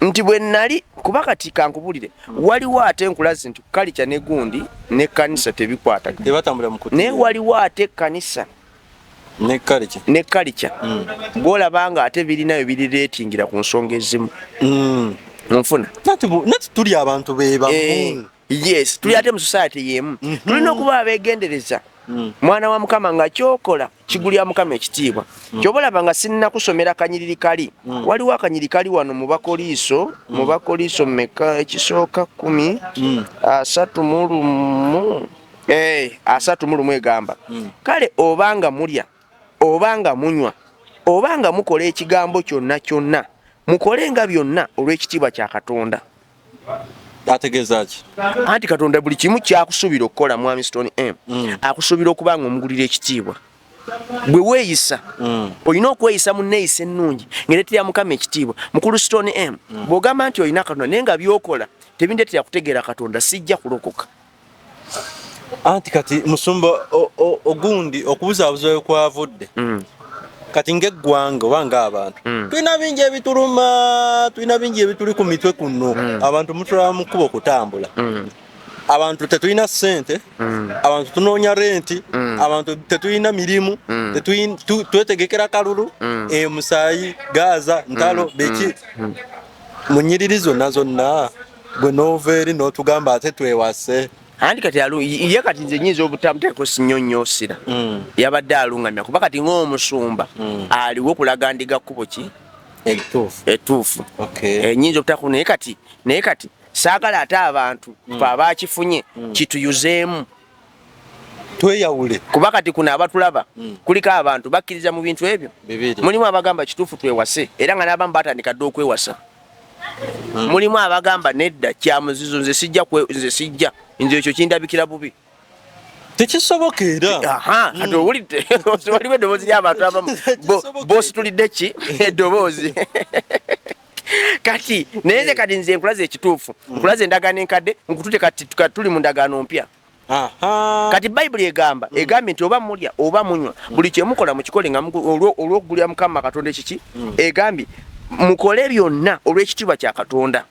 nti bwe nali kuba kati kankubulire waliwo ate nkulaze nti culture ne gundi ne kanisa tebikwatagana. Tebatambulira mu kutiya. Naye waliwo ate kanisa ne culture. Ne culture. Bw'olaba nga ate birinayo birireetingira ku nsonga ezimu. Nfuna. Nati tuli abantu be bamu. Yes, tuli ate mu society y'emu. Tulina okuba abeegendereza. Mwana wa Mukama nga ky'okola kigulira Mukama ekitiibwa. Ky'oba olaba nga sinnakusomera kanyiriri kali. Waliwo akanyiriri kali wano mu Bakoliiso, mu Bakoliiso mmeka ekisooka 10, 31. 31 egamba. Kale obanga mulya, obanga munywa, obanga mukola ekigambo kyonna kyonna, mukolenga byonna olw'ekitiibwa kya Katonda. Ategeeza ki? Anti Katonda buli kimu kyakusuubira okukola Mwami Stone M. Akusuubira okuba nga omugulira ekitiibwa. Bwe weeyisa, olina okweyisa mu nneeyisa ennungi ng'ereetera Mukama ekitiibwa. Mukulu Stone M, bw'ogamba nti olina Katonda naye nga by'okola tebindeetera kutegeera Katonda, sijja kulokoka. Anti kati musumba ogundi okubuzaabuza we kwavudde. Kati ng'eggwanga oba ng'abantu tulina bingi ebituluma, tulina bingi ebituli ku mitwe kuno. Abantu mutulaba mu kkubo okutambula. Abantu tetulina ssente, abantu tunoonya renti, abantu tetulina mirimu, twetegekera kalulu, musaayi, Gaza, ntalo, biki. Mu nnyiriri zonna zonna gwe n'ova eri n'otugamba ate twewase. Anti kati ye kati nze nnyinza obutamuteekako nnyo nnyo ssira. Yabadde alungamya kuba kati ng'omusumba aliwo okulaga ndiga kkubo ki? Ettuufu. Nnyinza obutaku naye kati saagala ate abantu fe abakifunye kituyuzeemu. Tweyawule. Kuba kati kuno abatulaba kuliko abantu bakkiriza mu bintu ebyo. Mulimu abagamba kituufu twewase era nga n'abamu batandika dda okwewasa. Mulimu abagamba nedda, kya muzizo, nze sijja, nze sijja, nze ekyo kindabikira bubi. Tekisoboka era. Aha, kati owulidde, waliwo eddoboozi ly'abantu abamu. Bositulidde ki eddoboozi kati? Naye nze kati nze nkulaze ekituufu, nkulaze endagaano enkadde, nkutute kati tuli mu ndagaano mpya. Kati Bayibuli egamba, egambye nti oba mulya oba munywa, buli kyemukola mukikole nga olw'okugulya Mukama Katonda ekiki. Egambye mukole byonna olw'ekitiibwa kya Katonda.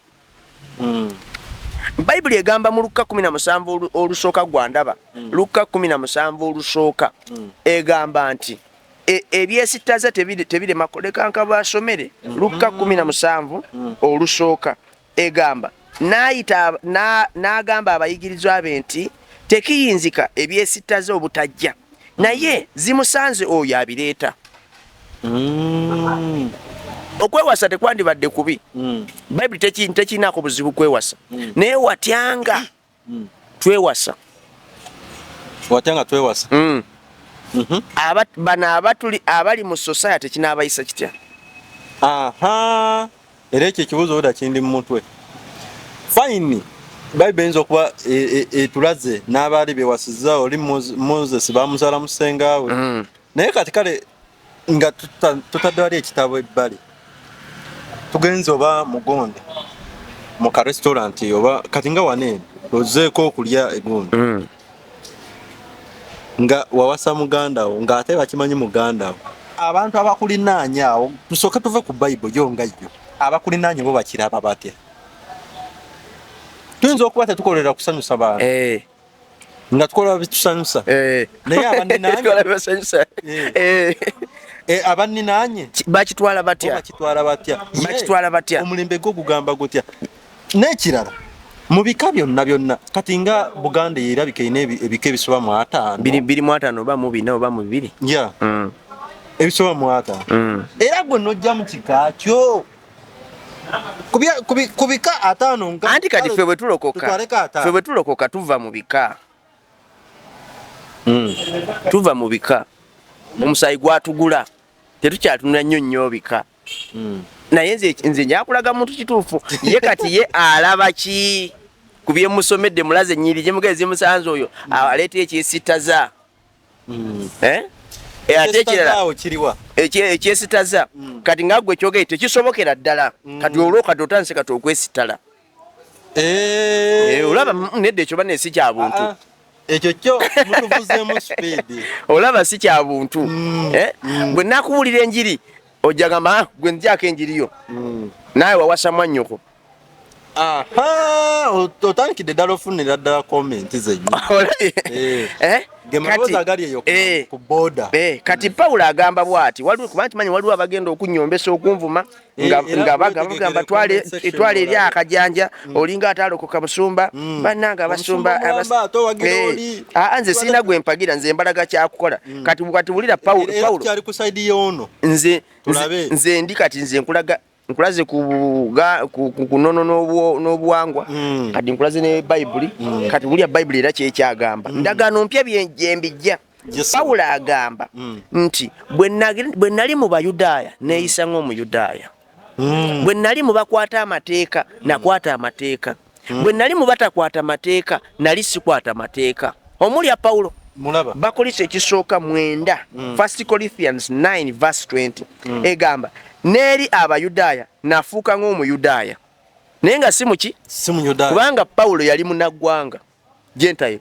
Bayibuli egamba mu Lukka 17 olusooka, gwandaba, Lukka 17 olusooka, egamba nti ebyesittaza tebirema. Leka nkabasomere Lukka 17 olusooka. Egamba n'ayita n'agamba abayigirizwa be nti tekiyinzika ebyesittaza obutajja, naye zimusanze oyo abireeta. Okwewasa tekwandibadde kubi. Bayibuli tekirinaako buzibu kwewasa, naye watyanga twewasa. Watyanga twewasa. Bano abatuli abali mu society kinaabayisa kitya? Aha, era ekyo ekibuuzo oda kindi mu mutwe. Fine, Bayibuli eyinza okuba etulaze n'abaali bewasiza, oli Moses bamuzaala musengaawe. Naye kati kale nga tutadde wali ekitabo ebbali, tugenze oba mugonde mu ka restaurant, oba kati nga wano eno ozeeko okulya egundi, nga wawasa muganda wo, ng'ate bakimanyi muganda wo, abantu abakulinaanye awo, tusooke tuve ku Bayibuli yo nga yo, abakulinaanye bo bakiraba batya? Tuyinza okuba tetukolera kusanyusa bantu, nga tukola bitusanyusa, naye abaninaanye Tukola bibasanyusa. Abaninaanye Bakitwala bo batya? Bakitwala batya? Bakitwala batya? Omulembe gwo gugamba gutya? N'ekirala, mu bika byonna byonna, kati nga Buganda erabika erina ebika ebisoba mu 50. 25 oba mu 40 oba mu 2. Ya, ebisoba mu 50. Era gwe nojja mu kika kyo ku bika 50 Anti kati ffe bwe tulokoka, tutwaleko 50. Ffe bwe tulokoka tuva mu bika. Tuva mu bika, omusaayi gwatugula, tetukyatunula nnyo nnyo bika. Naye nze njakulaga muntu kituufu. Ye kati ye alaba ki ku byemusomedde? Mulaze ennyiri gyemugezi zimusanze oyo aleeta ekyesittaza. Eh? Ate ekirala, awo kiriwa? Ekyesitaza kati nga gwe kyogere tekisobokera ddala. Kati olwo kati otandise kati okwesitala. Olaba, nedda, ekyo bane si kya buntu. Ah, ah. Ekyo kyo mutuvuzeemu speed. Olaba si kya buntu. Eh? Bwe nakuwulira enjiri ojja gamba, "Ah, gwe nzyako enjiri yo, naawe wawasa mwannyoko." Aha, otandikidde ddala ofunira ddala comment zennyini. Olabye? Eh. Eh? Ge maloboozi agali eyo ku border. Kati Pawulo agamba bw'ati, waliwo kuba nkimanyi waliwo abagenda okunyombesa, okunvuma, nga Era nga wetegekere bagamba twale comment section etwale eri olabe. akajanja, olinga atalokoka busumba. Bannange abasumba Omusumba omulamba, ate owagira oli. Aa, nze sirina gwe mpagira, nze mbalaga kyakukola. Kati wulira Pawulo. Era Pawulo tukyali ku side y'ono. Nze Tulabe. nze ndi kati nze nkulaga, nkulaze ku nnono n'obuwangwa. Kati nkulaze ne Bayibuli. Kati wulya Bayibuli era kyekyagamba, ndagaano mpya gyembijja. Yes. Pawulo agamba nti bwe nali mu Bayudaaya neeyisa ng'Omuyudaaya, bwe nali mu bakwata amateeka nakwata amateeka, bwe nali mu batakwata mateeka nali sikwata mateeka. Omulya Pawulo. Mulaba. Bakolinso ekisooka 9, First Corinthians 9 verse 20, egamba n'eri Abayudaaya nafuuka ng'Omuyudaaya, naye nga si muki? Si Muyudaaya. Kubanga Pawulo yali munaggwanga, Gentile.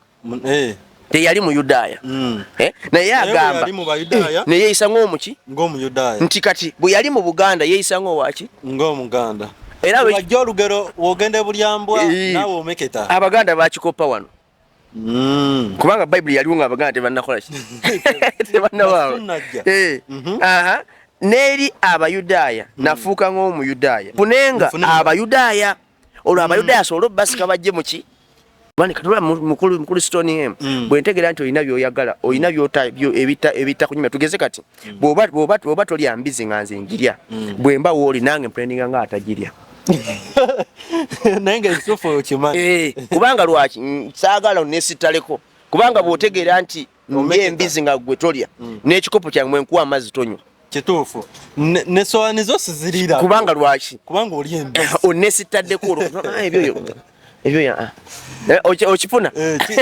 Teyali Muyudaaya. Eh? Naye Naye bwe agamba yali mu Bayudaaya, ne yeeyisa ng'omuki? Ng'Omuyudaaya. Nti kati bwe yali mu Buganda yeeyisa ng'owaki? Ng'Omuganda. Era wajja olugero wogenda bulyambwa, naawe omeketa. Abaganda bakikopa wano, kubanga Bayibuli yaliwo nga Abaganda tebannakola ki? Tebannabaawo. Nga sinnajja. Aha. N'eri Abayudaaya nafuuka ng'Omuyudaaya, funenga Nfunenga. Abayudaaya, olwo Abayudaaya asobole obbasika bajje muki? Bani katula mukulu Stoneham. Bwe ntegeera nti olina by'oyagala, olina by'ota ebita kunyumya, tugeze kati bw'oba tolya mbizi nga nze njirya, bwe mba wooli nange mpulendinga nga atagirya. Naye nga ekituufu okimanyi. Kubanga lwaki? Saagala onesitaleko, kubanga bw'otegeera nti ndya Omeketa. embizi nga gwe tolya, n'ekikopo kyange mwe nkuwa amazzi tonywa. Kituufu. Ne sowaani zo siziriira. Kubanga lwaki? Kubanga oli embizzi. Onesittaddeko olwo. Ebyo ebyo okifuna?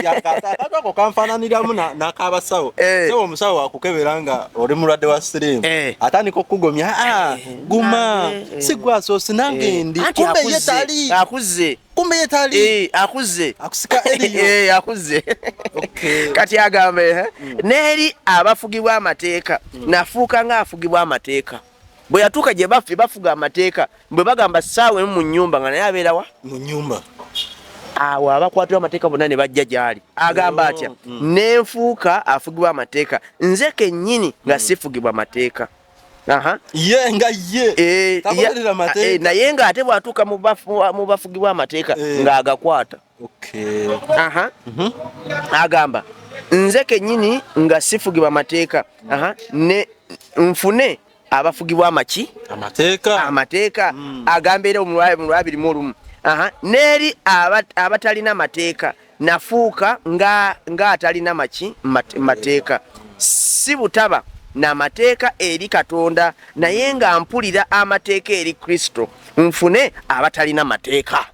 Akaatu ako kanfaananiramu n'akabasawo. Sebo omusawo akukebera nga oli mulwadde wa siriimu. Atandika okukugomya, guma, si gwe asoose nange ndi. Kumbe ye tali. Akuze. Kumbe ye tali. Akuze. Akusika eriyo. Akuze. Kati agamba n'eri abafugibwa amateeka, nafuuka ng'afugibwa amateeka. Bwe yatuuka gye bafuga amateeka, bwe bagamba ssaawa emu mu nnyumba nga naye abeera wa? Mu nnyumba. Awo abakwatibwa amateeka bonna ne bajja gy'ali. Agamba atya? Nenfuuka afugibwa amateeka, nze kennyini nga sifugibwa mateeka. Ye nga ye. Tagoberera mateeka. Naye ng'ate bw'atuuka mu bafugibwa amateeka ng'agakwata. Agamba nze kennyini nga sifugibwa mateeka, ne nfune abafugibwa amaki? Amateeka. Amateeka. Agamba era mu 21. N'eri abatalina mateeka nafuuka ng'atalina maki mateeka, si butaba n'amateeka eri Katonda, naye nga mpulira amateeka eri Kristo, nfune abatalina mateeka.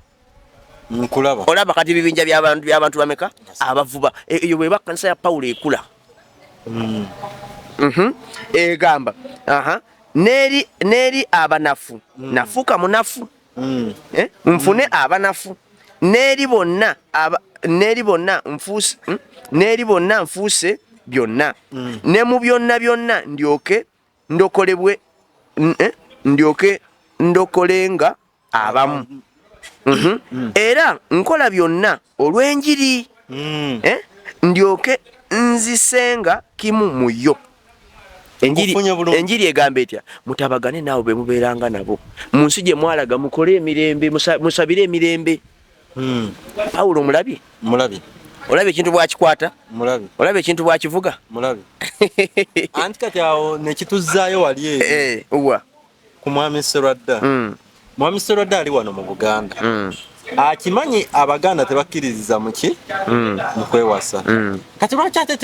Nkulaba. Olaba kati bibinja by'abantu bameka abavuba. Eyo bweba kanisa ya Pawulo ekula. Egamba n'eri abanafu nafuuka munafu, nfune abanafu, n'eri bonna nfuuse byonna, ne mu byonna byonna ndyoke ndokolebwe, ndyoke ndokolenga abamu. Era nkola byonna olw'enjiri, ndyoke nzisenga kimu mu yo. Enjiri egamba etya? Mutabagane naawe be mubeeranga nabo mu nsi gye mwalaga, mukole emirembe, musabire emirembe. Pawulo omulabye? Mulabye. Olabye ekintu bw'akikwata? Mulabye. Olabye ekintu bw'akivuga? Mulabye. Anti kati awo ne kituzzaayo wali eri. Wa? Ku Mwami Sserwadda. Mwami Sserwadda ali wano mu Buganda. Akimanyi Abaganda tebakkiririza mu ki? Mu kwewasa. Kati lwaki ate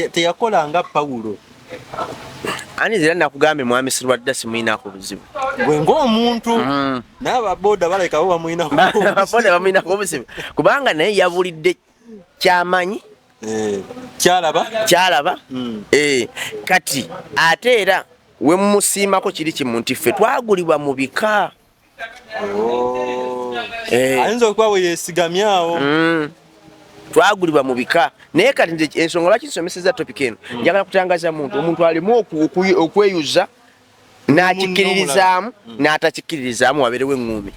teyakola nga Pawulo? Ani era nakugambe Mwami Sserwadda simuyinaako buzibu. Gwe ng'omuntu naye ababoda baleka bo bamuyinako obuzibu. Ababoda bamuyinako obuzibu kubanga naye yabulidde kyamanyi, kyalaba. Kati ate era we mumusiimako kiri kimu nti ffe twagulibwa mu bika. Ayinza okuba we yeesigamyawo. Twagulibwa mu bika. Naye kati nze ensonga lwaki nsomeseza topic eno, njagala kutangaza muntu, omuntu alimu okweyuza n'akikkiririzaamu n'atakikkiririzaamu, wabeerewo eŋŋuumi.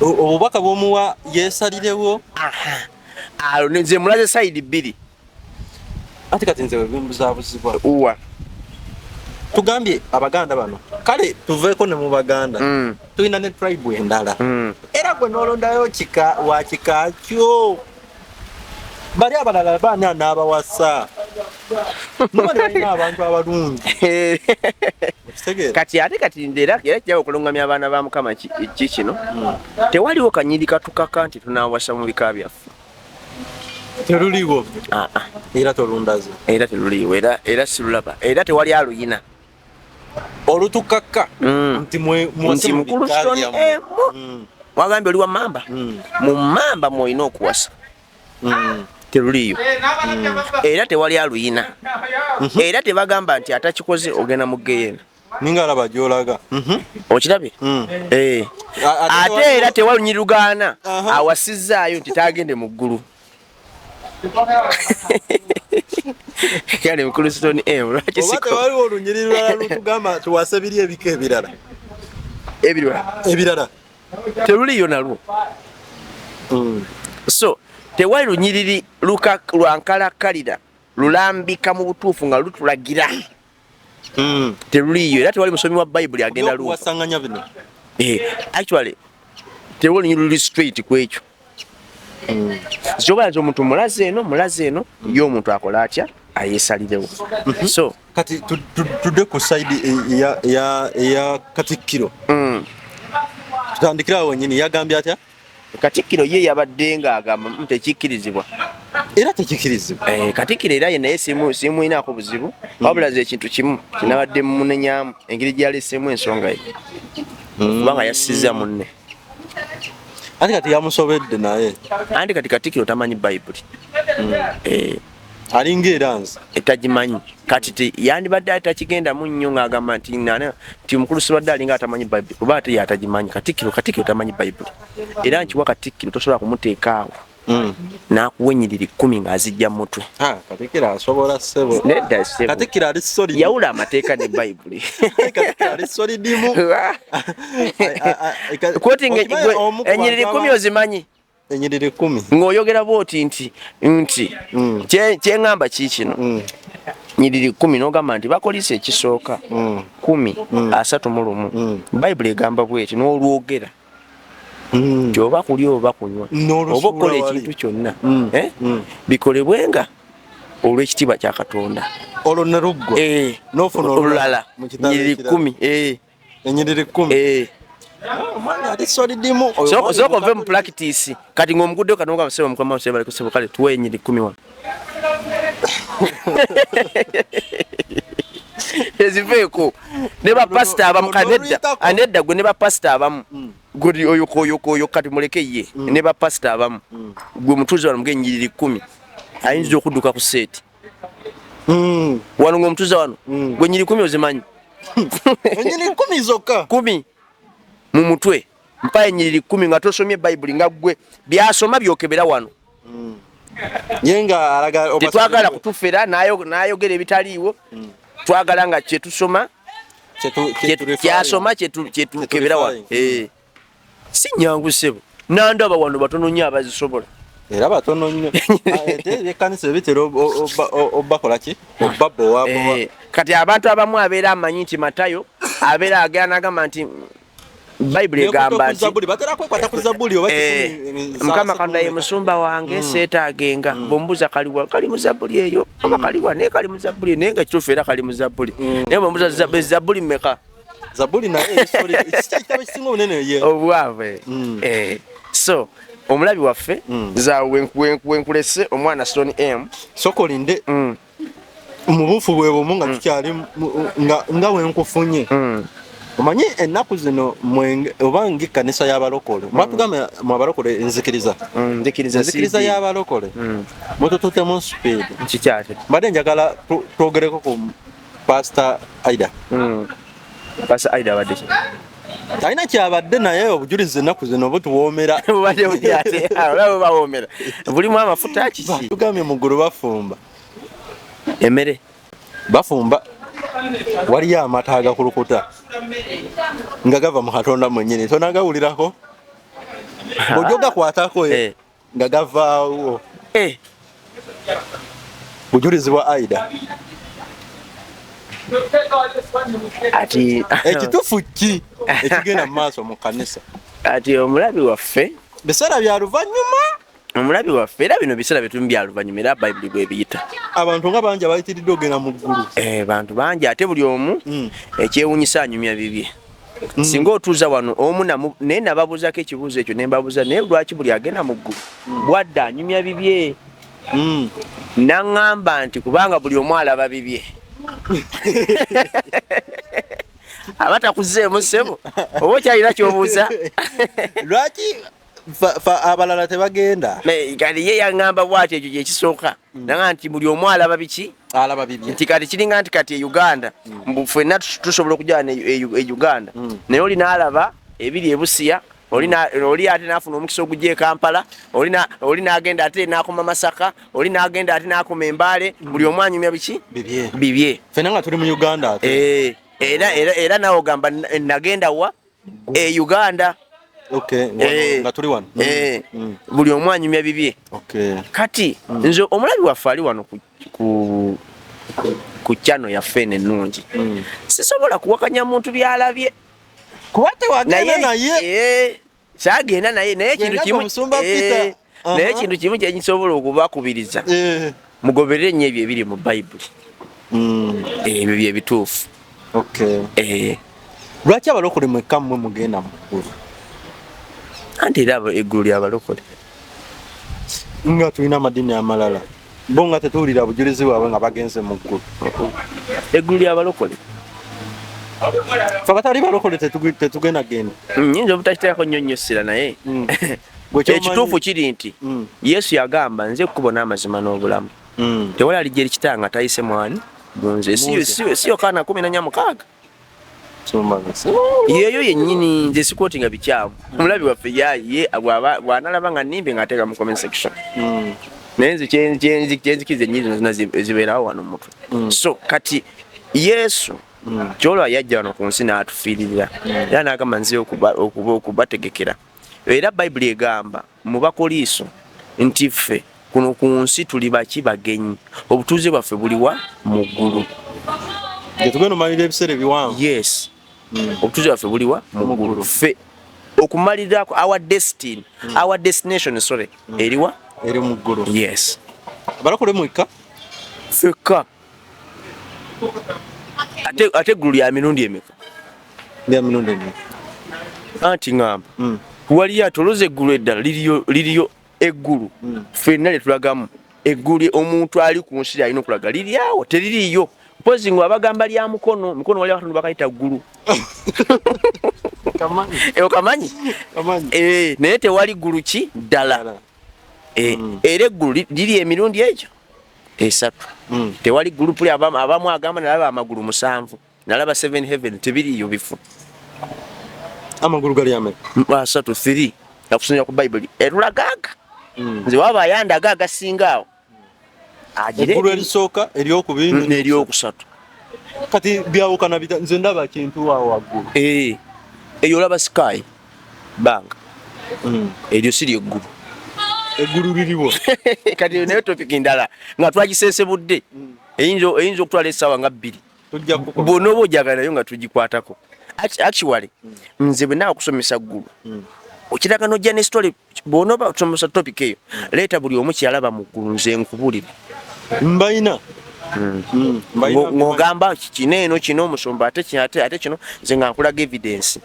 Obubaka bw'omuwa yeesalirewo. Alo nze mulaze sayidi bbiri. Ate kati nze webimbuzaabuzibwa. Uwa. Tugambye Abaganda bano, kale tuveeko ne mu Baganda, tulina ne tribe endala. Era gwe n'olondayo wa kika kyo. Bali abalala baani anaabawasa? Nubali balina abantu abalungi. Kati ate kati era kijja okulungamya abaana ba Mukama ki kino. Tewaliwo kanyiri katukaka nti tunaawasa mu bika byaffe. Teruliiwo. Era tolundaze. Era teruliiwo, era sirulaba. Era tewali aluyina. Olutukaka nti nti mukulu Stone wagambye oli wa mamba. Mu mamba mw'olina okuwasa. Teruliiyo. Era tewali aluyina. Era tebagamba nti atakikoze ogenda mu ggeyeena. Ninga alaba gy'olaga. Okirabye? Ate era tewali nyirugaana awasizzaayo nti taagende mu ggulu. Kale mukulu Stone M lwaki siko? Oba tewaliwo olunyiriri lulala lutugamba tuwase biri ebika ebirala. Ebirala. Teruliiyo nalwo. So tewali lunyiriri lwa nkalakkalira lulambika mu butuufu nga lutulagira. Teruliiyo era tewali musomi wa Bayibuli agenda luuka. Okuwasanganya bino. Actually tewali lunyiriri luli straight ku ekyo. Zoba nze omuntu mulaze eno ye omuntu akola atya ayeesalirewo. So kati tudde ku side eya Katikkiro. Tutandikira awo wennyini. Yagambye atya? Katikkiro ye yabadde ng'agamba tekikkirizibwa. Era tekikirizibwa. Katikkiro era ye naye simuyinaako buzibu, wabula ze ekintu kimu kinabadde munenyamu engeri gyaleseemu ensonga ye, kubanga yassizza munne. Anti kati yamusobedde naye. Anti kati Katikkiro tamanyi Bayibuli. Alinga era nze. Tagimanyi. Kati yandibadde atakigendamu nnyo ng'agamba nti nti omukulu Sibadde alinga atamanyi Bayibuli, kuba ate ye atagimanyi. Katikkiro tamanyi Bayibuli. Era nkiwa Katikkiro tosobola kumuteeka awo n'akuwa ennyiriri 10 ng'azijja mu mutwe. Katikkiro asobola ssebo. Nedda ssebo. Katikkiro ali solid. Yawula amateeka ne Bayibuli. Katikkiro ali solid mu. Quoting ennyiriri 10 ozimanyi. Ennyiriri 10. Ng'oyogera bw'oti nti kye ŋŋamba ki kino. Nyiriri 10 n'ogamba nti bakolisa ekisooka 10 31. Bayibuli egamba bw'eti n'olwogera. Nti oba kulya oba kunywa oba okukola ekintu kyonna bikolebwenga olw'ekitiibwa kya Katonda. Olwo ne luggwa. N'ofuna olulala nyiriri 10. Ennyiriri 10. Omwana ali solid mu. Sooka ove mu practice. Kati ng'omuguddeyo kati n'ogamba ssebo mukama wange bali ssebo kale tuwe ennyiriri 10 wano. Eziveeko. Ne bapasita abamu nedda gwe ne bapasita abamu. Gwe oyo oyo kati muleke ye. Ne bapasita abamu. Gwe mutuuze wano muge ennyiriri 10. Ayinza okudduka ku seeti. Wano ng'omutuuze wano. Gwe ennyiriri 10 ozimanyi. Ennyiriri 10 zokka. 10. Mu mutwe mpa ennyiriri 10 nga tosomye Bayibuli nga ggwe byasoma byokebera wano. Ye nga alaga tetwagala kutufera n'ayogera ebitaliiwo. Twagala nga kye tusoma kyasoma kyetukebera wano. Si nyangu ssebo. Nandaba wano batono nnyo abazisobola. Era batono nnyo. Ate eb'ekkanisa ebitera obbakola ki? Obbabowa. Kati abantu abamu abeera amanyi nti Matayo abeera agenda n'agamba nti Bayibuli egamba nti batera kwekwata ku Zabbuli oba Mukama Katonda ye musumba wange seetaagenga. Bw'omubuuza kaliwa kali mu Zabbuli eyo oba kaliwa naye kali mu Zabbuli naye nga kituufu era kali mu Zabbuli. Naye bw'omubuuza Zabbuli mmeka? Zabbuli naye ekitabo ekisinga obunene ye. Obwabwe. So omulabi waffe za wenkulese omwana Stone M. Sooka olinde mu buufu bwe bumu nga tukyali nga wenkufunye. Omanyi ennaku zino oba ng'ekkanisa y'abalokole mwatugamba mu abalokole nzikiriza nzikiriza y'abalokole mutututemu speed. Kikyate mbadde njagala twogereko ku Pastor Aida. Pastor Aida abadde ki? Talina kyabadde naye obujulizi ennaku zino butuwoomera. Bubadde butya ate? Olaba bubawoomera bulimu amafuta kiki? Tugambye mu ggulu bafumba emmere, bafumba waliyo amata agakulukuta nga gava mu Katonda mwennyini, tonagawulirako? Bw'ojja ogakwatako nga gavaawo. Bujulizi bwa Aida. Ati ekituufu ki ekigenda mu maaso mu kanisa? Ati omulabi waffe biseera bya luvannyuma. Omulabi waffe era bino biseera byetulimu bya luvannyuma era Bayibuli bwebiyita. Abantu nga bangi abayitiridde ogenda mu ggulu. Bantu bangi ate buli omu ekyewunyisa anyumya bibye. Singa otuuza wano omu naye nababuuzaako ekibuuzo ekyo ne mbabuuza naye lwaki buli agenda mu ggulu bwadde anyumya bibye? Naŋŋamba nti kubanga buli omu alaba bibye. Aba takuzeemu ssebo oba okyalina ky'obuuza? Lwaki abalala tebagenda? Kati ye yaŋŋamba bw'ati ekyo kyekisooka. Naŋŋamba nti buli omu alaba biki? Alaba bibye. Nti kati kiringa nti kati e Uganda mbu ffenna tusobola okujja e Uganda naye oli n'alaba ebiri e Busia, oli ate n'afuna omukisa ogujja e Kampala, oli n'agenda ate n'akoma Masaka, oli n'agenda ate n'akoma e Mbale. Buli omu anyumya biki? Bibye. Bibye. Ffenna nga tuli mu Uganda ate. Era nawe ogamba nagenda wa e Uganda. Nga tuli wano. Buli omu anyumya bibye. Kati nze omulabi waffe ali wano ku channel yaffe eno ennungi, sisobola kuwakanya muntu byalabye. Kuba tewagenda naye. Saagenda naye, naye ekintu kimu naye ekintu kimu kye nsobola okubakubiriza, mugoberere nnyo ebyo ebiri mu Bayibuli. Ebyo bye bituufu. Lwaki abalokole mwekka mmwe mugenda mu ggulu? Anti era eggulu lyabalokole. Nga tulina amadiini amalala, bo nga tetuwulira bujulizi bwabwe nga bagenze mu ggulu. Eggulu lyabalokole. Fe abatali balokole tetugenda genda. Nyinza obutakiteekako nnyo nnyo ssira, naye ekituufu kiri nti Yesu yagamba, "Nze ekkubo n'amazima n'obulamu, tewali alijja eri Kitange nga tayise mwani munze." Si Yokaana 14:6? Yeeyo yennyini. Nze sikooti nga bikyamu. Omulabi waffe ye bw'analaba nga nnimbe ng'ateeka mu comment section, naye nze kyenzikiriza ennyini zonna zibeerawo wano mu mutwe. So kati Yesu kyolwa yajja wano ku nsi n'atufiiririra, era n'agamba, "Nze okubategekera." Era Bayibuli egamba mu Bakoliiso nti ffe kuno ku nsi tuli baki? Bagenyi. Obutuuze bwaffe buliwa? Mu ggulu. Gyetugenda omalira ebiseera ebiwanvu. Yes, obutuuze bwaffe buliwa? Mu ggulu. Ffe okumalirako our destiny, our destination, sorry, eriwa? Eri mu ggulu. Yes. Abalokole mwekka? Ffekka. Ate eggulu lya mirundi emeka? Lya mirundi emeka? Anti ŋŋamba, waliyo atoloza eggulu eddala liriyo, liriyo eggulu ffenna lye tulagamu. Eggulu omuntu ali ku nsi lyalina okulaga liri awo, teririiyo. Mpozi nga abagamba lya Mukono. Mukono wali akatondo bakayita ggulu. Okamanyi? Naye tewali ggulu ki ddala. Era eggulu liri emirundi egyo esatu. Tewali ggulu puli. Abamu agamba, "Nalaba amagulu 7, nalaba seven heaven." Tebiriiyo bifu. Amagulu gali ameka? Asatu, three, nakusinzira ku Bayibuli erulagaaga. Nze waba ayandaga agasinga awo agire. Eggulu erisooka, eryokubiri n'eryokusatu. Kati byawukana bita? Nze ndaba kintu awo waggulu. Eyo olaba sky banga, eryo si lyeggulu. Eggulu liriwo? Kati naye topic ndala nga twagisesebudde, eyinza okutwala essaawa nga 2. Tujja kukola. Bw'onooba ojagala nayo nga tugikwatako. Actually nze bwe naawe okusomesa ggulu, okiraga n'ojja ne story. Bw'onooba osomesa topic eyo, leeta buli omu kyalaba mu ggulu, nze nkubulire. Mbayina. Mbayina. Ng'ogamba kino eno kino omusumba, ate kino, ate kino, nze nga nkulaga evidence.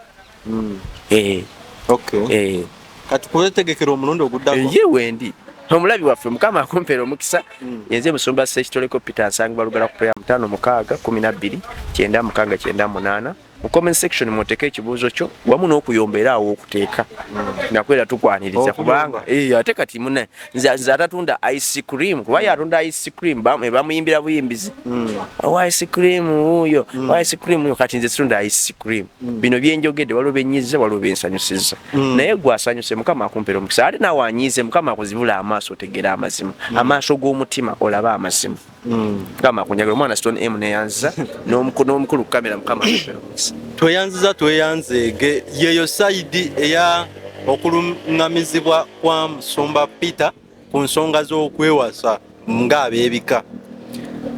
Okay. Kati kwetegekera omulundi oguddako. Ye wendi omulabi waffe, Mukama akumpeera omukisa. Yenze musumba Sekitoleko Peter Nsangibwa Lugala ku prayer 56 12 96 98. Mu comment section muteeke ekibuuzo kyo wamu n'okuyomba, era awo okuteeka nakwera tukwaniriza. Okuyomba. Kubanga ate kati muna nze atatunda ice cream, kuba ye atunda ice cream bamuyimbira buyimbizi, "Owa ice cream wuuyo, owa ice cream wuuyo." Kati nze situnda ice cream. Bino byenjogedde waliwo benyize, waliwo bensanyusiza, naye gwe asanyuse, Mukama akumpeera omukisa. Ate naawe anyiize, Mukama akuzibula amaaso otegere amazima, amaaso g'omutima olabe amazima. Mukama akunjagala. Omwana Stone M neyanziza n'omukulu kamera. Mukama akumpeera omukisa. Tweyanziza, tweyanzeege. Yeyo side eya okuluŋŋamizibwa kwa musumba Peter ku nsonga z'okwewasa ng'abeebika.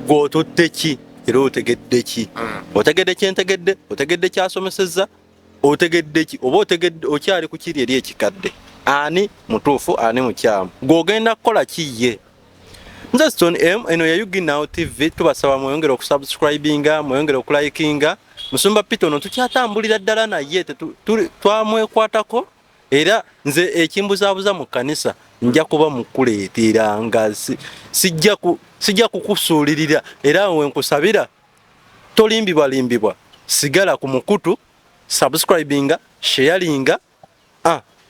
Gweotutte ki era otegedde ki? Otegedde kyentegedde? Otegedde kyasomesezza? Otegedde ki oba otegedde okyali ku kiri eri ekikadde? Ani mutuufu, ani mukyamu? Gw'ogenda kukola ki? Ye nze Stone M, eno ya UG Now TV. Tubasaba mweyongere okusubscribinga, mweyongere okulikinga. Musumba Peter ono tukyatambulira ddala naye, twamwekwatako. Era nze ekimbuzaabuza mu kkanisa nja kuba mukuleetera nga sijja kukusuulirira. Era we nkusabira tolimbibwalimbibwa, sigala ku mukutu, subscribinga, sharinga.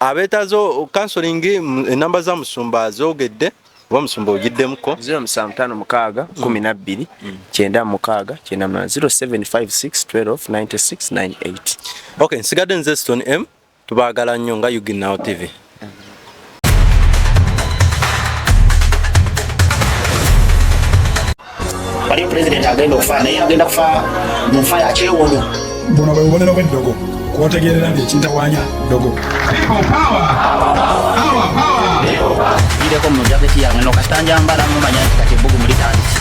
Abeetaaza counseling, enamba za musumba azoogedde, oba musumba ogiddemuko? 0756 12 96 98, 0756 12 96 98. Okay, nsigadde nze Stone M. Tubaagala nnyo nga UG Now TV. Waliyo pulezidenti agenda okufa, naye agenda kufa mu nfa ya kyewuunyo. Buno bwe bubonero bw'eddogo kwotegeerera nti ekintawaanya ddogo. Gireko mu jaketi yange no kasita njambala mumanya nti kati ebbugumu litandise.